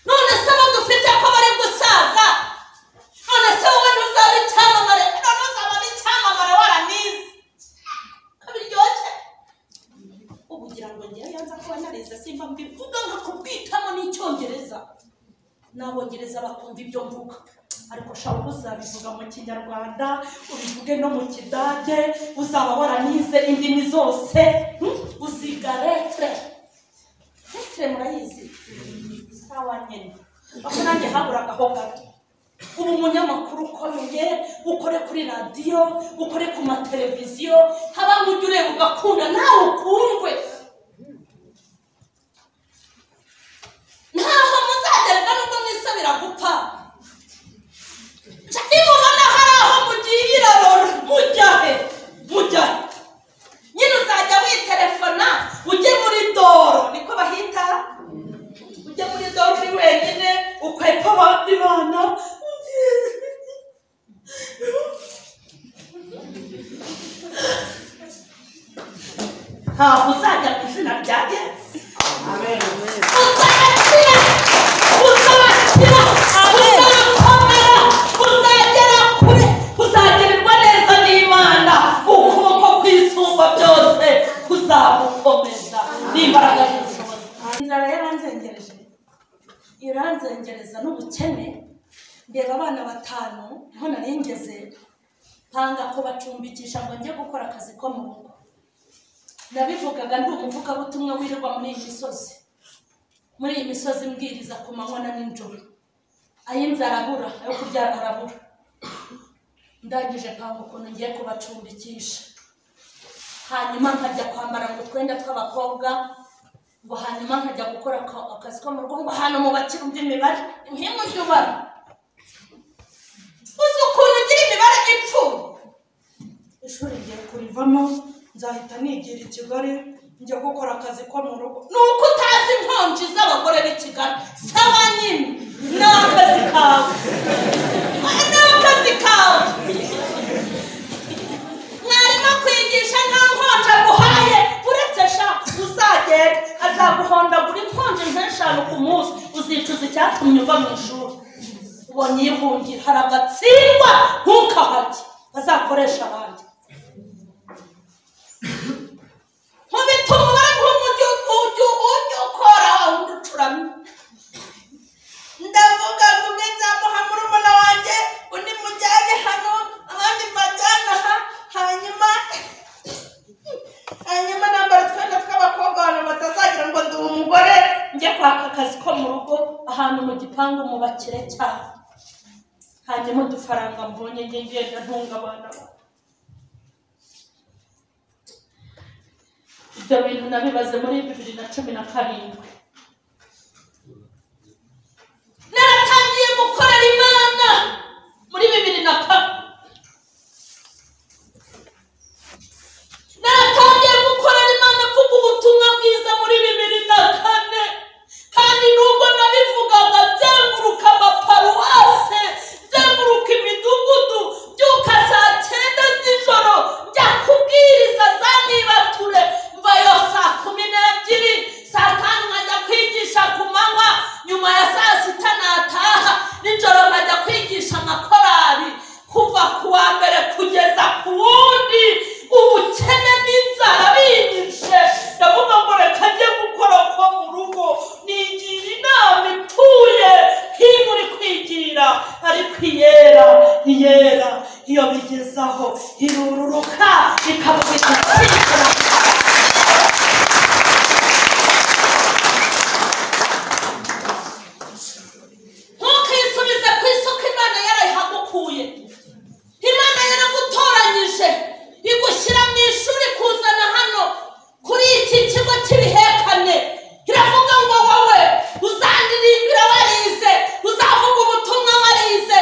None se abo dufite ko bari gusaza? None se wowe ntuzaba icyamamare? None uzaba n'icyamamare waranize. Ko biryoshye. Ubu ugira ngo ngewe yanza kuba narize simba mbivuga nkakubwitamo n'icyongereza. N'abongereza bakumva ibyo mvuga. Ariko shaka uzabivuga mu Kinyarwanda, ubivuge no mu Kidage, uzaba waranize indimi zose, uziga letre. Letre murayizi? Sawa nyine. Aho nanjye haburaga ho gato. Ubu umunyamakuru ukomeye, ukore kuri radiyo, ukore ku mateleviziyo, haba ujya ureba ugakunda nawe ukundwe. Ntaho muzagerega nubwo mwisabira gupfa. Nimubona hari aho mugiye irarora, mujya he? Mujya he? Nyine uzajya witelefona ujye muri doro, niko bahita. Ujye muri doro uri wenyine, ukwepa abandi bana. Ntabwo uzajya ku izina rya Yesu. Uzakira, uzakira, uzakomera, uzagera kure, uzagirirwa neza n'Imana. Ukuboko kw'Isumba byose kuzagukomeza n'imbaraga z'ubushobozi. Inzara yaranzengereje, iranzengereza n'ubukene. Ndeba abana batanu niho nari ngeze, mpanga kubacumbikisha ngo njye gukora akazi ko mu rugo. Nabivugaga ndi umuvugabutumwa wirirwa muri iyi misozi. Muri iyi misozi mbwiriza ku manywa na nijoro. Ay'inzara arabura, ayo kurya arabura. Ndangije panga ukuntu ngiye kubacumbikisha. Hanyuma nkajya kwambara ngo utwenda tw'abakobwa, ngo hanyuma nkajya gukora akazi ko mu rugo, ngo hano mu bakire umva imibare, ntimujye ubara. Uzi ukuntu ugira imibare ipfuye. Ishuri ngiye kurivamo, nzahita nigira i Kigali njya gukora akazi ko mu rugo. Nuko utazi inkonji z'abagore b'i Kigali, saba nyine ni akazi kawe, ni akazi kawe. Mwarimu akwigisha nta nkonji aguhaye, uretse sha uzagenda azaguhondagura inkonji nk'eshanu ku munsi, uzicuza icyatumye uva mu ishuri. Ubonye ihungira hari agatsindwa ntukahajye, bazakoresha abandi. Nkubita umubare nk'umujyi ujya ukora wundi ucuramye. Ndavuga ngo umwe nzamuha murumuna wanjye, undi mujyane hano, abandi mbajyane aha, hanyuma nambara utwenda tw'abakobwa abantu batazagira ngo ndi umugore. Njye kwaka akazi ko mu rugo ahantu mu gipangu mu bakire cyane. Hanyuma udufaranga mbonye njye ngenda ntunga abana banjye. Ibyo bintu nabibaze muri 2017. Naratangiye gukorera Imana muri 2004. Naratangiye gukorera Imana mvuga ubutumwa bwiza muri 2004. Kandi nubwo nabivugaga nzenguruka amaparuwase, nzenguruka imidugudu, mbyuka saa 9 z'ijoro njya kubwiriza za nibature, mvayo saa 12. mbere kugeza ku wundi, ubukene n'inzara binyishe, ndavuga ngo reka njye gukora ko mu rugo, nigira inama ipfuye nk'iyo uri kwigira, ariko iyera iyera iyo bigezaho irururuka ikavuga iti. Ntukisubize ku isoko Imana yarayihagukuye. Imana yaragutoranyije igushyira mu ishuri kuzana hano kuri iki kigo cy'ibihekane. Iravuga ngo wowe uzandirimbira warize, uzavuga ubutumwa warize,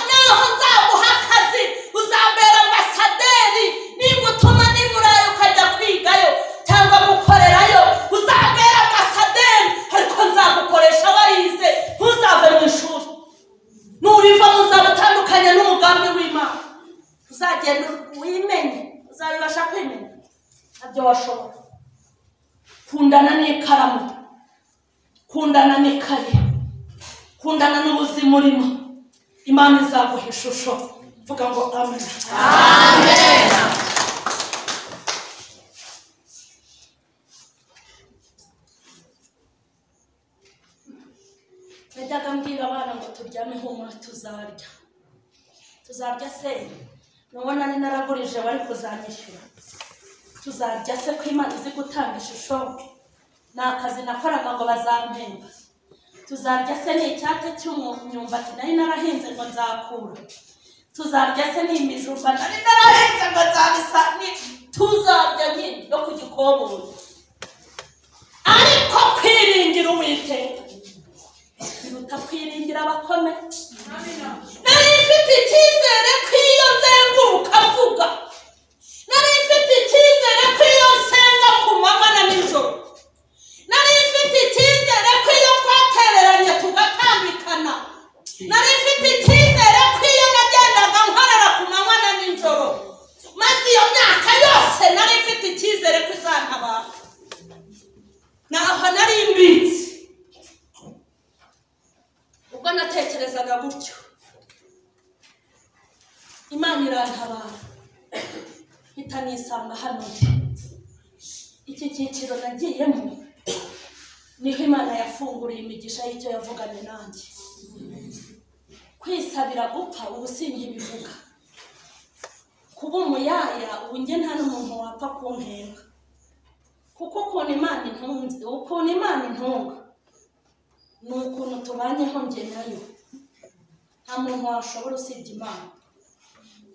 naho nzaguha akazi, uzambera ambasaderi, nigutuma n'i Burayi ukajya kwigayo cyangwa gukorerayo, uzambera ambasaderi, ariko nzagukoresha warize, ntuzave mu ishuri. Nurivamo uzaba utandukanye n'umugambi w'Imana. Uzagenda wimenye, uzabibasha kwimenya, ntabyo washobora. Kundana n'ikaramu, kundana n'ikaye, kundana n'ubuzima urimo, Imana izaguha ishusho. Vuga ngo amen. Amen. Najyaga mbwira abana ngo turyame humura tuzarya. Tuzarya se nubona ni naragurije bari kuzanyishyura. Tuzarya se ko Imana izi gutanga ishusho, ni akazi nakoraga ngo bazampemba. Tuzarya se ni icyate cy'umwumbati nari narahinze ngo nzakura. Tuzarya se ni imijumba nari narahinze ngo nzabisa, tuzarya nyine no ku gikobori. Ariko kwiringira Uwiteka biruta kwiringira abakome. Nari mfite icyizere ko iyo nzenguruka mvuga, nari mfite icyizere ko iyo nsenga ku manywa na nijoro, nari mfite icyizere ko iyo twatereranye tugatambikana, nari mfite icyizere ko iyo nagendaga nkorera ku manywa na nijoro, maze iyo myaka yose nari mfite icyizere ko izantabara. Naho nari mbitse. Ubwo natekerezaga gutyo, Imana irantabara mpita nisanga hano. Iki cyiciro nagiyemo niho Imana yafunguriye imigisha y'icyo yavuganye nanjye. Kwisabira gupfa ubu sinkibivuga, kuba umuyaya ubu njye nta n'umuntu wapfa kumpemba, kuko ukuntu Imana intunze, ukuntu Imana intunga ni ukuntu tubanyeho njye nayo, nta muntu washobora usibye Imana,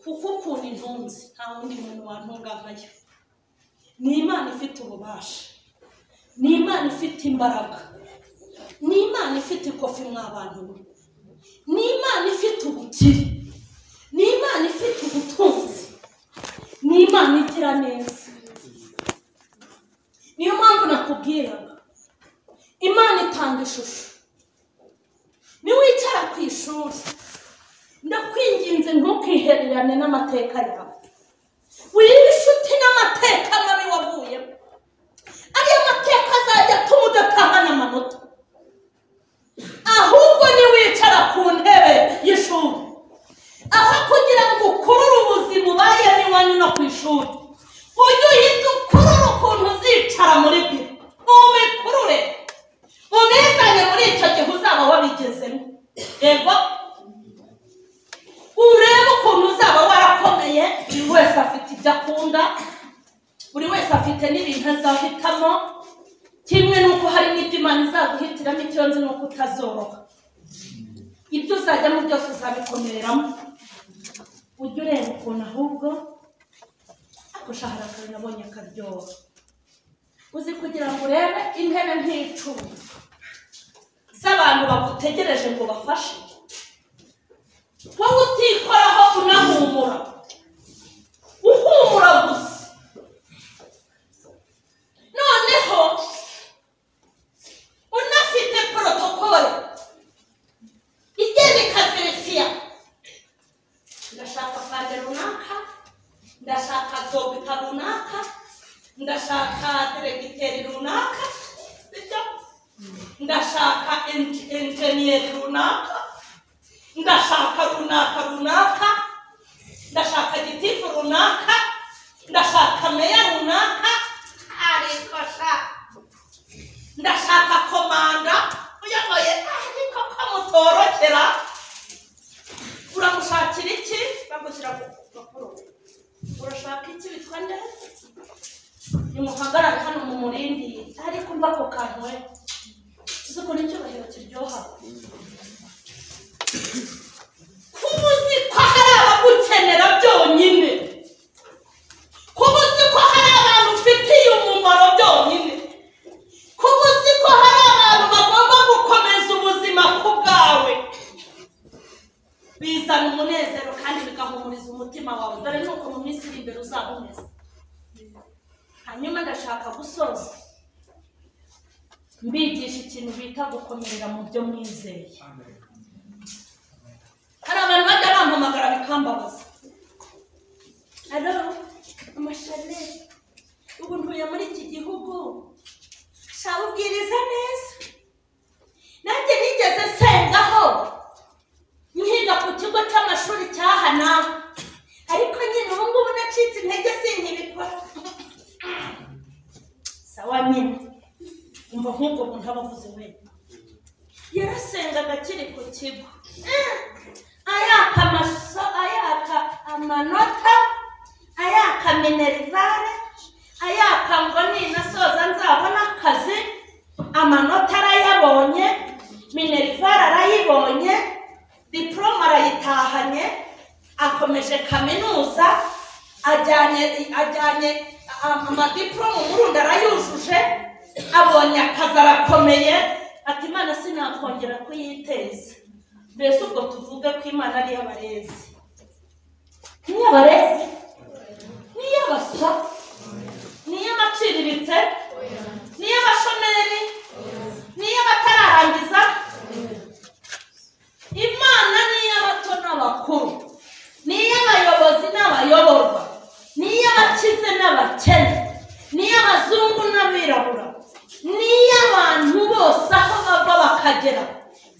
kuko ukuntu intunze nta wundi muntu wantunga nkayo. Ni Imana ifite ububasha, ni Imana ifite imbaraga, ni Imana ifite ikofi mw'abantu mwe, ni Imana ifite ubukire, ni Imana ifite ubutunzi, ni Imana igira neza. Niyo mpamvu nakubwiraga Imana itanga ishusho. Niwicara ku ishuri, ndakwinginze ntukihererane n'amateka yawe, wibe inshuti n'amateka mabi wavuyemo. Ariyo mateka azajya atuma udatahana amanota. Ahubwo niwicara ku ntebe y'ishuri, aho kugira ngo ukurure ubuzima ubayemo iwanyu no ku ishuri, ujye uhita ukurura ukuntu uzicara muri biro, ubikurure ubizane muri icyo gihe uzaba wabigezemo. Yego, urebe ukuntu uzaba warakomeye. Buri wese afite ibyo akunda, buri wese afite n'ibintu azahitamo, kimwe n'uko hari n'ibyo Imana izaguhitiramo. Icyo nzi ni uko utazoroha, ibyo uzajyamo byose uzabikomereramo. Ujye ureba ukuntu ahubwo ako shahara kawe nabonye karyoha. Uzi kugira ngo urebe intebe nk'icumi z'abantu bagutegereje ngo bafashe, wowe utikoraho unahumura, uhumura gusa. Noneho unafite protokole igenda ikaverifiya, ndashaka fande runaka, ndashaka dogita runaka, ndashaka diregiteri runaka, sibyo? Ndashaka enjeniyeri runaka, ndashaka runaka runaka, runaka, ndashaka meya runaka, ariko sha ndashaka komanda uyoboye, ariko ko mutorokera. Uramushakira iki? Bagushyira ku rupapuro. Urashaka iki? Bitwa nde? Nimuhagarare hano mu murindi. Ariko mva ako kantu we, uzi ukuntu icyubahiro kiryoha? Kuba uzi ko hari abagukenera byonyine, kuba uzi ko hari abantu ufitiye umumaro byonyine, kuba uzi ko hari abantu bagomba gukomeza ubuzima ku bwawe, bizana umunezero kandi bigahumuriza umutima wawe. Dore nuko mu minsi iri imbere uzaba umeze. Hanyuma ndashaka gusoza mbigisha ikintu bita gukomerera mu byo mwizeye. Hari abantu bajya bampamagara bikambabaza. Alo, amashane, ubu ntuye muri iki gihugu, shaka ubwiriza neza. Nanjye nigeze nsengaho nkiga ku kigo cy'amashuri cyaha nawe, ariko nyine ubu ngubu nacitse intege sinkibikora. Sawa nyine, umva nk'ubwo buntu abavuze we. Yarasengaga akiri ku kigo, ayaka amaso, ayaka amanota, ayaka minerivare, ayaka ngo ninasoza nzabona akazi. Amanota arayabonye, minerivare arayibonye, diplome arayitahanye, akomeje kaminuza, ajyanye amadiplome umurundi arayujuje, abonye akazi arakomeye. Ati Imana sinakongera kuyiteza. Mbese ubwo tuvuge ko Imana ari iy'abarezi? Ni iy'abarezi? Ni iy'abaswa? Ni iy'abaciriritse? Ni iy'abashomeri? Ni iy'abatararangiza? Imana ni iy'abato n'abakuru, ni iy'abayobozi n'abayoborwa, ni iy'abakize n'abakene, ni iy'abazungu n'abirabura, ni iy'abantu bose aho bava bakagera,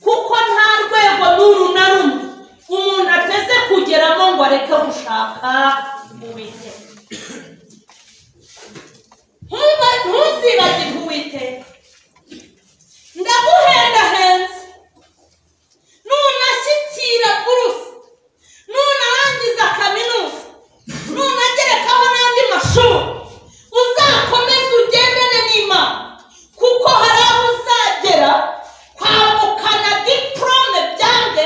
kuko nta rwego n'uru na rumwe umuntu ateze kugeramo ngo areke gushaka Uwiteka. Ntuzibagirwe Uwiteka. Ndaguhendahenze, nunashyikira buruse, nunarangiza kaminuza, nunagerekaho n'andi mashuri, uzakomeze ugendane n'Imana, kuko hari aho uzagera kwambukana diplome byange,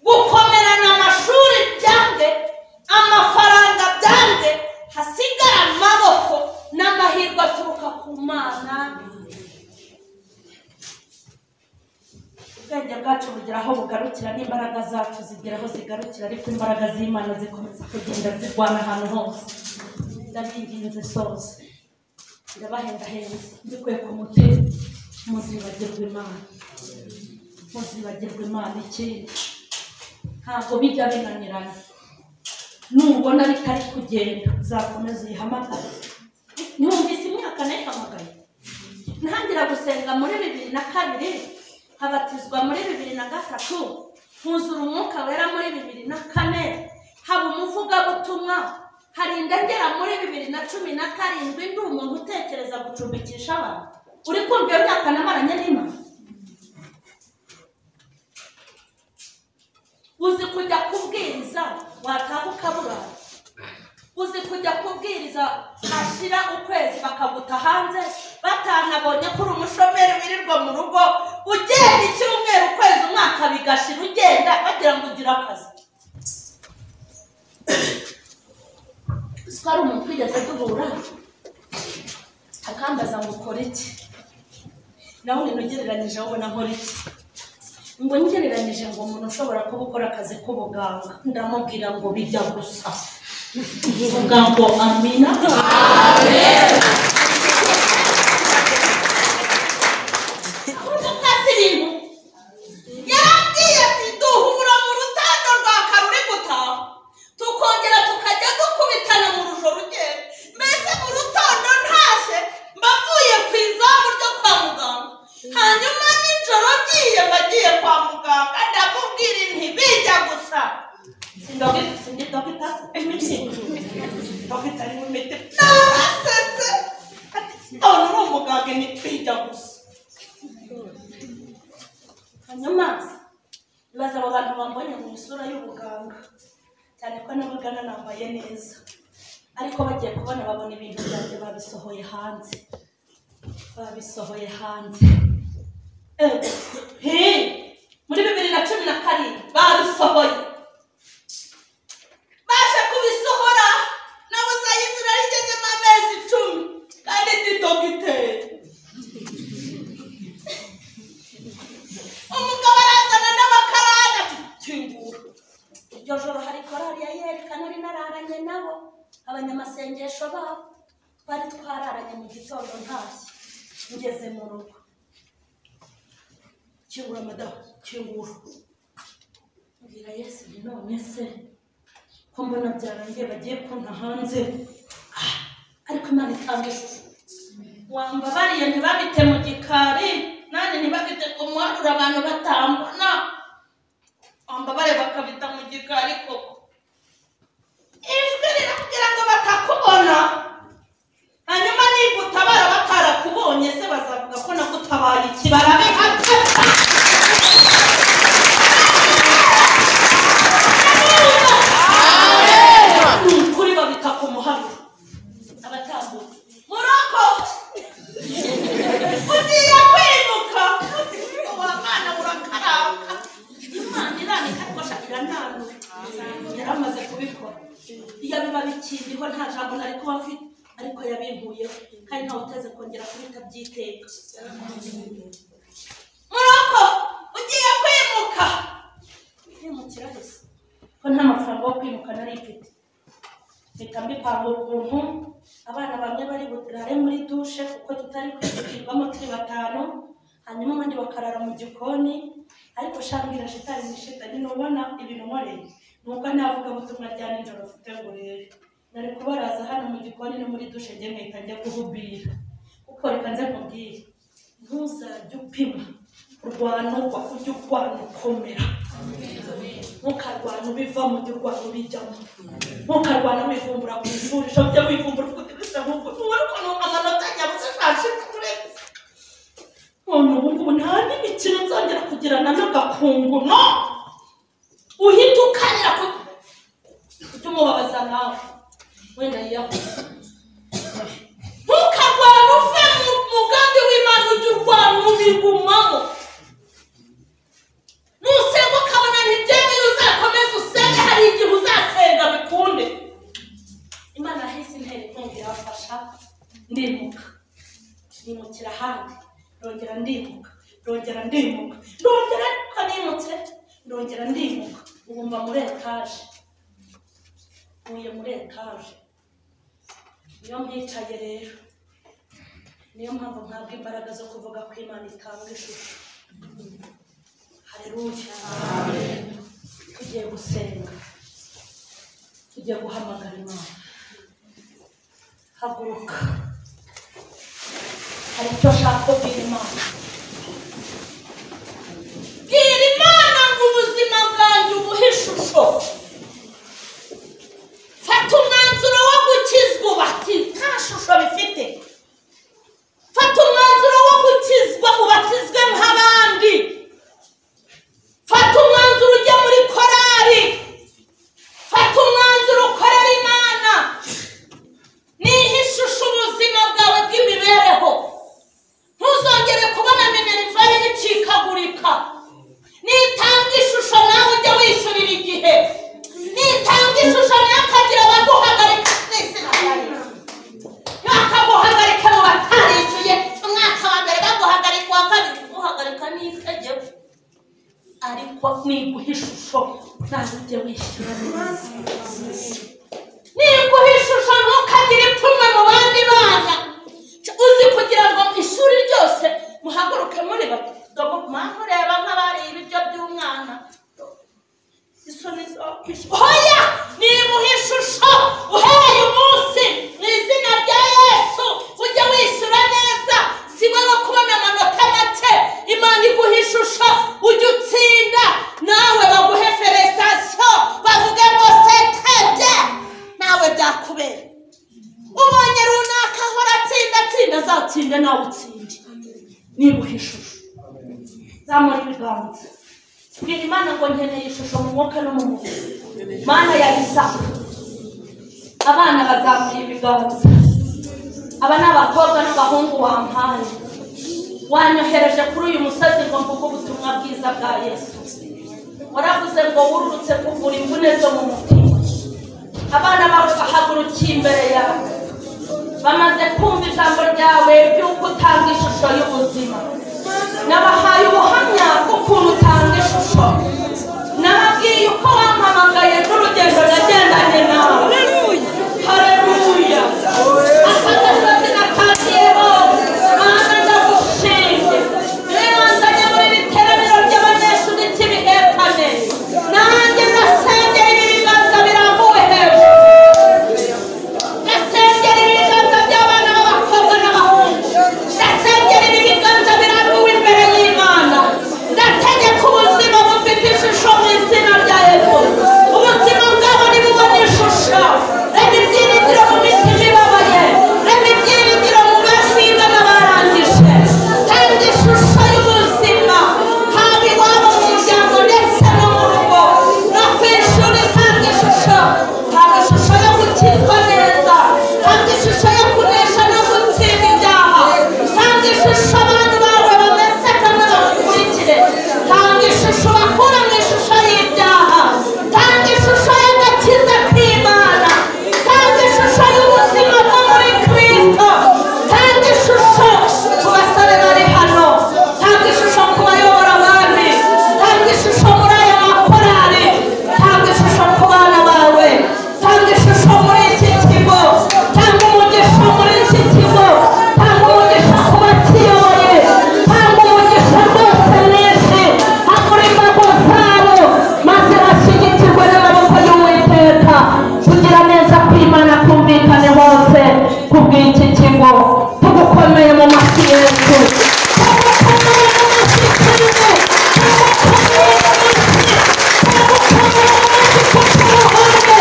gukomerana amashuri byange, amafaranga byange, hasigara amaboko n'amahirwe aturuka ku Mana. Ubwenge bwacu bugira aho bugarukira, n'imbaraga zacu zigira aho zigarukira, ariko imbaraga z'Imana zikomeza kugenda zirwana ahantu hose. Ndabinginze soza, ndabahendahenze mbikuye ku mutima, muzibagirwe Imana, muzibagirwe Imana. Ikindi ntabwo bijya binanirana, nubona bitari kugenda uzakomeza uyihamagare. Numvise imyaka nayihamagaye, ntangira gusenga muri 2002, habatizwa muri 2003, nkuzura umwuka wera muri 2004, haba umuvugabutumwa, harinda ngera muri 2017 ndi umuntu utekereza gucumbikisha abantu. Uri kumva iyo myaka namaranye n'Imana? Uzi kujya kubwiriza wataha ukaburara, uzi kujya kubwiriza hashira ukwezi bakaguta hanze, batanabonye ko uri umushomeri wirirwa mu rugo, ugenda icyumweru, ukwezi, umwaka bigashira ugenda bagira ngo ugire akazi. Uzi ko hari umuntu twigeze duhura akambaza ngo ukora iki, nawe ugereranyije wowe ubona nkora iki? Ngo ngereranyije ngo umuntu ushobora kuba ukora akazi k'ubuganga, ndamubwira ngo bijya gusa. Vuga ngo amina. Amen. Yarambwiye ati duhura mu rutando rwa karuri gutaha, tukongera tukajya dukubitana mu rujoro ugenda. Mbese mu rutondo ntashye mbavuye ku izamu ryo kwa muganga, hanyuma nijoro ngiye mbagiye kwa muganga, ndamubwira nti bijya gusa. Sindi dogita. Dogiteri w'imiti narasetse, ati none uri umuganga ni bijya gusa. Hanyuma bibaza abo bantu bambonye mu isura y'ubuganga, cyane ko n'abagana nambaye neza, ariko bagiye kubona babona ibintu byanjye babisohoye hanze, babisohoye hanze. Muri 2017 babisohoye, baje kubisohora nabuze ay'inzu nari ngezemo amezi 10 kandi ndi dogiteri. Umugabo arazana n'abakarani ati kingura. Iryo joro hari korali ya yerekana nari nararanye nabo, abanyamasengesho babo twari twararanye mu gitondo ntashye ngeze mu rugo. Kingura madamu, kingura. Mbwira Yesu nti none se ko mbona byarangiye bagiye kunta hanze, ariko Imana itanga ishusho. Wambabariye ntibabite mu gikari, nani ntibabite ku muharuro abantu batambona, wambabariye bakabita mu gikari koko. Ijwi rirakubwira ngo batakubona, hanyuma nigutabara batarakubonye se bazavuga ko nagutabaye iki? Barabihakana. Kuri babita ku muharuro abatambutse muroko ugiye kwimuka, wa mwana urakaranga. Imana iranika ariko irananura, yaramaze kubikora. Iyo biba bikiriho nta jambo nari kuba mfite, ariko yabimpuyeho kandi ntawe uteze kongera kubita byiteka. Muroko ugiye kwimuka, kwimukira gusa ko nta mafaranga yo kwimuka nari mfite. Mpita mbipanga ukuntu abana bamwe bari burare muri dushe kuko tutari kwibwirwamo turi 5, hanyuma abandi bakarara mu gikoni. Ariko shambwira shitani ni shitani, nubona ibintu nkoreye nuko navuga butumwa rya nijoro mfite ngo rero nari kubaraza hano mu gikoni no muri dushe njye nkahita njya guhubira. Kuko reka nze nkubwire, ntuzajye upima urwanukwa, ujye urwana ukomera. Ntukarwana ubivamo, ujye urwana ubijyamo. Ntukarwana wivumbura ku ishuri, ujye wivumbura uvuga uti bisa nk'ubwo ntubona ukuntu amanota yabuze ashaje uretse. None ubu ngubu nta n'imikino nzongera kugirana n'agakungu, no uhita ukanira ku ujye umubabaza nawe wenda yiyahuye. Ntukarwana uve mu mugambi w'Imana, ujye urwana ubigumamo. Nusenga ukabona ntibyemeye uzakomeze usenge, hari igihe uzasenga bikunde. Imana yahise intera inkunga irafasha, ndimuka, nimukira ahandi, ndongera ndimuka, ndongera ndimuka, ndongera ariko nimutse, ndongera ndimuka. Ubu mba muri etaje, ntuye muri etaje. Niyo mpicaye rero, niyo mpamvu ntabwo imbaraga zo kuvuga ko Imana itanga ishusho. Haleluya. Tugiye gusenga, tugiye guhamagara Imana. Haguruka, hari icyo ashaka kubwira Imana. Bwira Imana ngo ubuzima bwanjye ubuhe ishusho. Fata umwanzuro wo gukizwa ubati nta shusho bifite. Fata umwanzuro wo gukizwa ubatizwe nk'abandi. Fata umwanzuro ujya muri korali. Fata umwanzuro ukorera Imana. Niha ishusho ubuzima bwawe bw'imibereho. Ntuzongere kubona minerivare bicikagurika. Nitanga ishusho nawe ujya wishyurira igihe. Nitanga ishusho nawe akagira abaguhagarika n'izina rya Yesu. Bakaguhagarika mu batarishyuye umwaka wa mbere, baguhagarika uwa kabiri, kuguhagarika n'itegeko. Ariko niguha ishusho nawe ujye wishyura neza. Niguha ishusho ntukagire ipfunwe mu bandi bana. Uzi kugira ngo ishuri ryose muhaguruke muri bato, mureba nk'abariye ibiryo by'umwana. Isoni zo kwishyura. Hoya nimuha ishusho uhereye umunsi mu izina rya Yesu ujye wishyura neza. Si wowe kubona amanota make, Imana iguha ishusho ujye utsinda, nawe baguhe felicitation, bavuge ngo setebye, nawe byakubera. Gutsinda azatsinde nawe utsinde. Nibuha ishusho. Zamura ibiganza. Bwira Imana ngo nkeneye ishusho mu mwuka no mu mubiri. Mana ya Isaka. Abana bazamuye ibiganza. Aba ni abakobwa n'abahungu wampaye. Wanyohereje kuri uyu musozi ngo mvuge ubutumwa bwiza bwa Yesu. Waravuze ngo wururutse kuvura imvune zo mu mutima. Abana bawe bahagurukiye imbere yawe. Bamaze kumva ijambo ryawe ry'uko utanga ishusho y'ubuzima. Nabahaye ubuhamya bw'ukuntu utanga ishusho. Nababwiye uko wampamagaye n'urugendo nagendanye nawe. Haleluya. Aka gasozi nakagiyeho. Mana ndagushimye. Nibanzanye muri iri teraniro ry'abanyeshuri cy'ibihekane. Nanjye ndasengera ibi biganza birambuwe hejuru. Ndasengera ibi biganza by'abana b'abakobwa n'abahungu. Ndasengera ibi biganza birambuwe imbere y'Imana. Ndategeka ubuzima bufite ishusho mu izina rya Yesu. Ubuzima bwabo nibubone ishusho. Reba ibyiringiro mu mitima ibabaye. Reba ibyiringiro mu basiga n'abarangije. Tanga ishusho y'ubuzima haba iwabo mu muryango ndetse no mu rugo no ku ishuri. Tanga ishusho. Tanga ishusho yo gukizwa neza. Tanga ishusho yo kunesha no gutsinda ibyaha. Tanga ishusho abantu bawe bameze kamwe bagukurikire. Tanga ishusho bakura mu ishusho y'ibyaha. Tanga ishusho y'agakiza k'Imana. Tanga ishusho y'ubuzima bwo muri Kristo. Tanga ishusho ku basore bari hano. Tanga ishusho ku bayobora abandi. Tanga ishusho muri aya makorari. Tanga ishusho ku bana bawe. Tanga ishusho muri iki kigo. Tanga umugisha muri iki kigo. Tanga umugisha ku bakiyoboye. Tanga umugisha rwose mwinshi. Hakora imbago zabo maze bashyigikirwe n'amaboko y'Uwiteka. Kugira neza kw'Imana kumvikane hose kubw'iki kigo. Tugukomeye mu mashyi Yesu. Tugukomeye mu mashyi cyane. Tugukomeye mu mashyi. Tugukomeye mu mashyi kuko uruhande.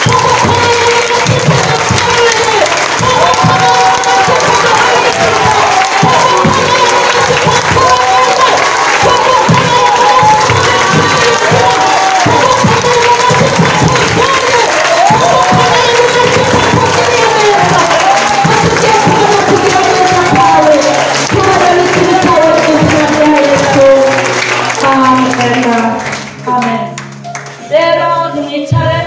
Tugukomeye mu mashyi kuko utabonye. Tugukomeye mu mashyi kuko uduhaye. Tugukomeye mu mashyi kuko ubonye. Tugukomeye mu mashyi kuko utuye. Tugukomeye mu mashyi kuko ujyanye. Tugukomeye mu mashyi kuko ugiriye neza. Ko tugiye kubona kugira neza kwawe. Tubona n'ikibi cyawe mu izina rya Yesu. Amen. Amen. Rero nimwicare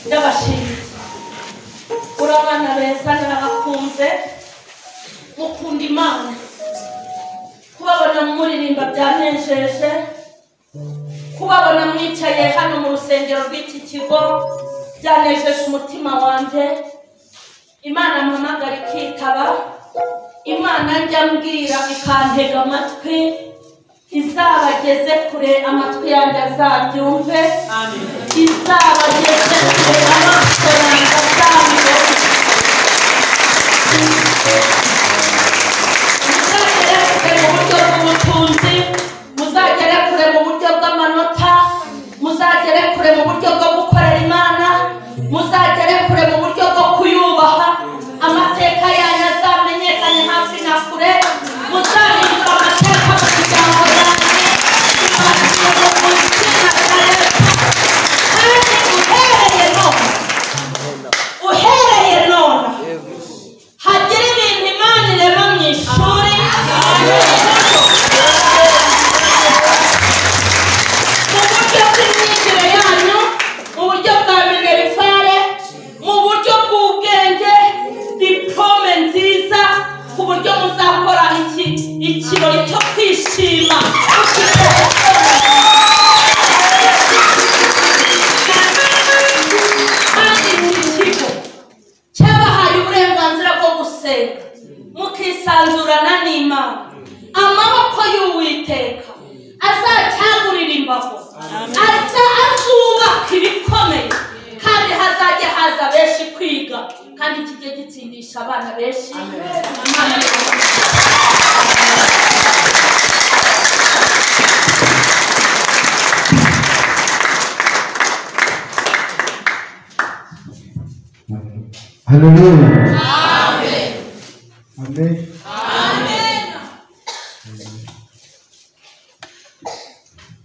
ndabashimiye. Uri abana beza narabakunze. Mukunda Imana. Kubabona muririmba byanejeje. Kubabona mwicaye hano mu rusengero rw'iki kigo byanejeje umutima wanjye. Imana mpamagara ikitaba. Imana njya mbwira ikantega amatwi. Izabageze kure amatwi yanjye azabyumve. Izabageze kure amaso yanjye azabyumve. Muzagere kure mu buryo bw'ubutunzi, muzagere kure mu buryo bw'amanota, muzagere kure mu buryo bwo gukorera Imana, muzagere kure mu buryo bwo kuyubaha. Amateka yanyu azamenyekane hafi na kure. Muzahindura amateka mu miryango yanyu. Mu izina rya Yesu. Kandi uhereye none, uhereye none hagira ibintu Imana irema mu ishuri. Mu buryo bw'imyigire yanyu, mu buryo bwa minerivare, mu buryo bw'ubwenge, diplome nziza, ku buryo muzakora ikirori cyo kwishima. Kandi iki kigo cyabahaye uburenganzira bwo gusenga mukisanzurana n'Imana. Amaboko y'Uwiteka azacyagurira imbago, azubaka ibikomeye, kandi hazajya haza benshi kwiga, kandi kijye gitsindisha abana benshi. Imana Haleluya. Amen.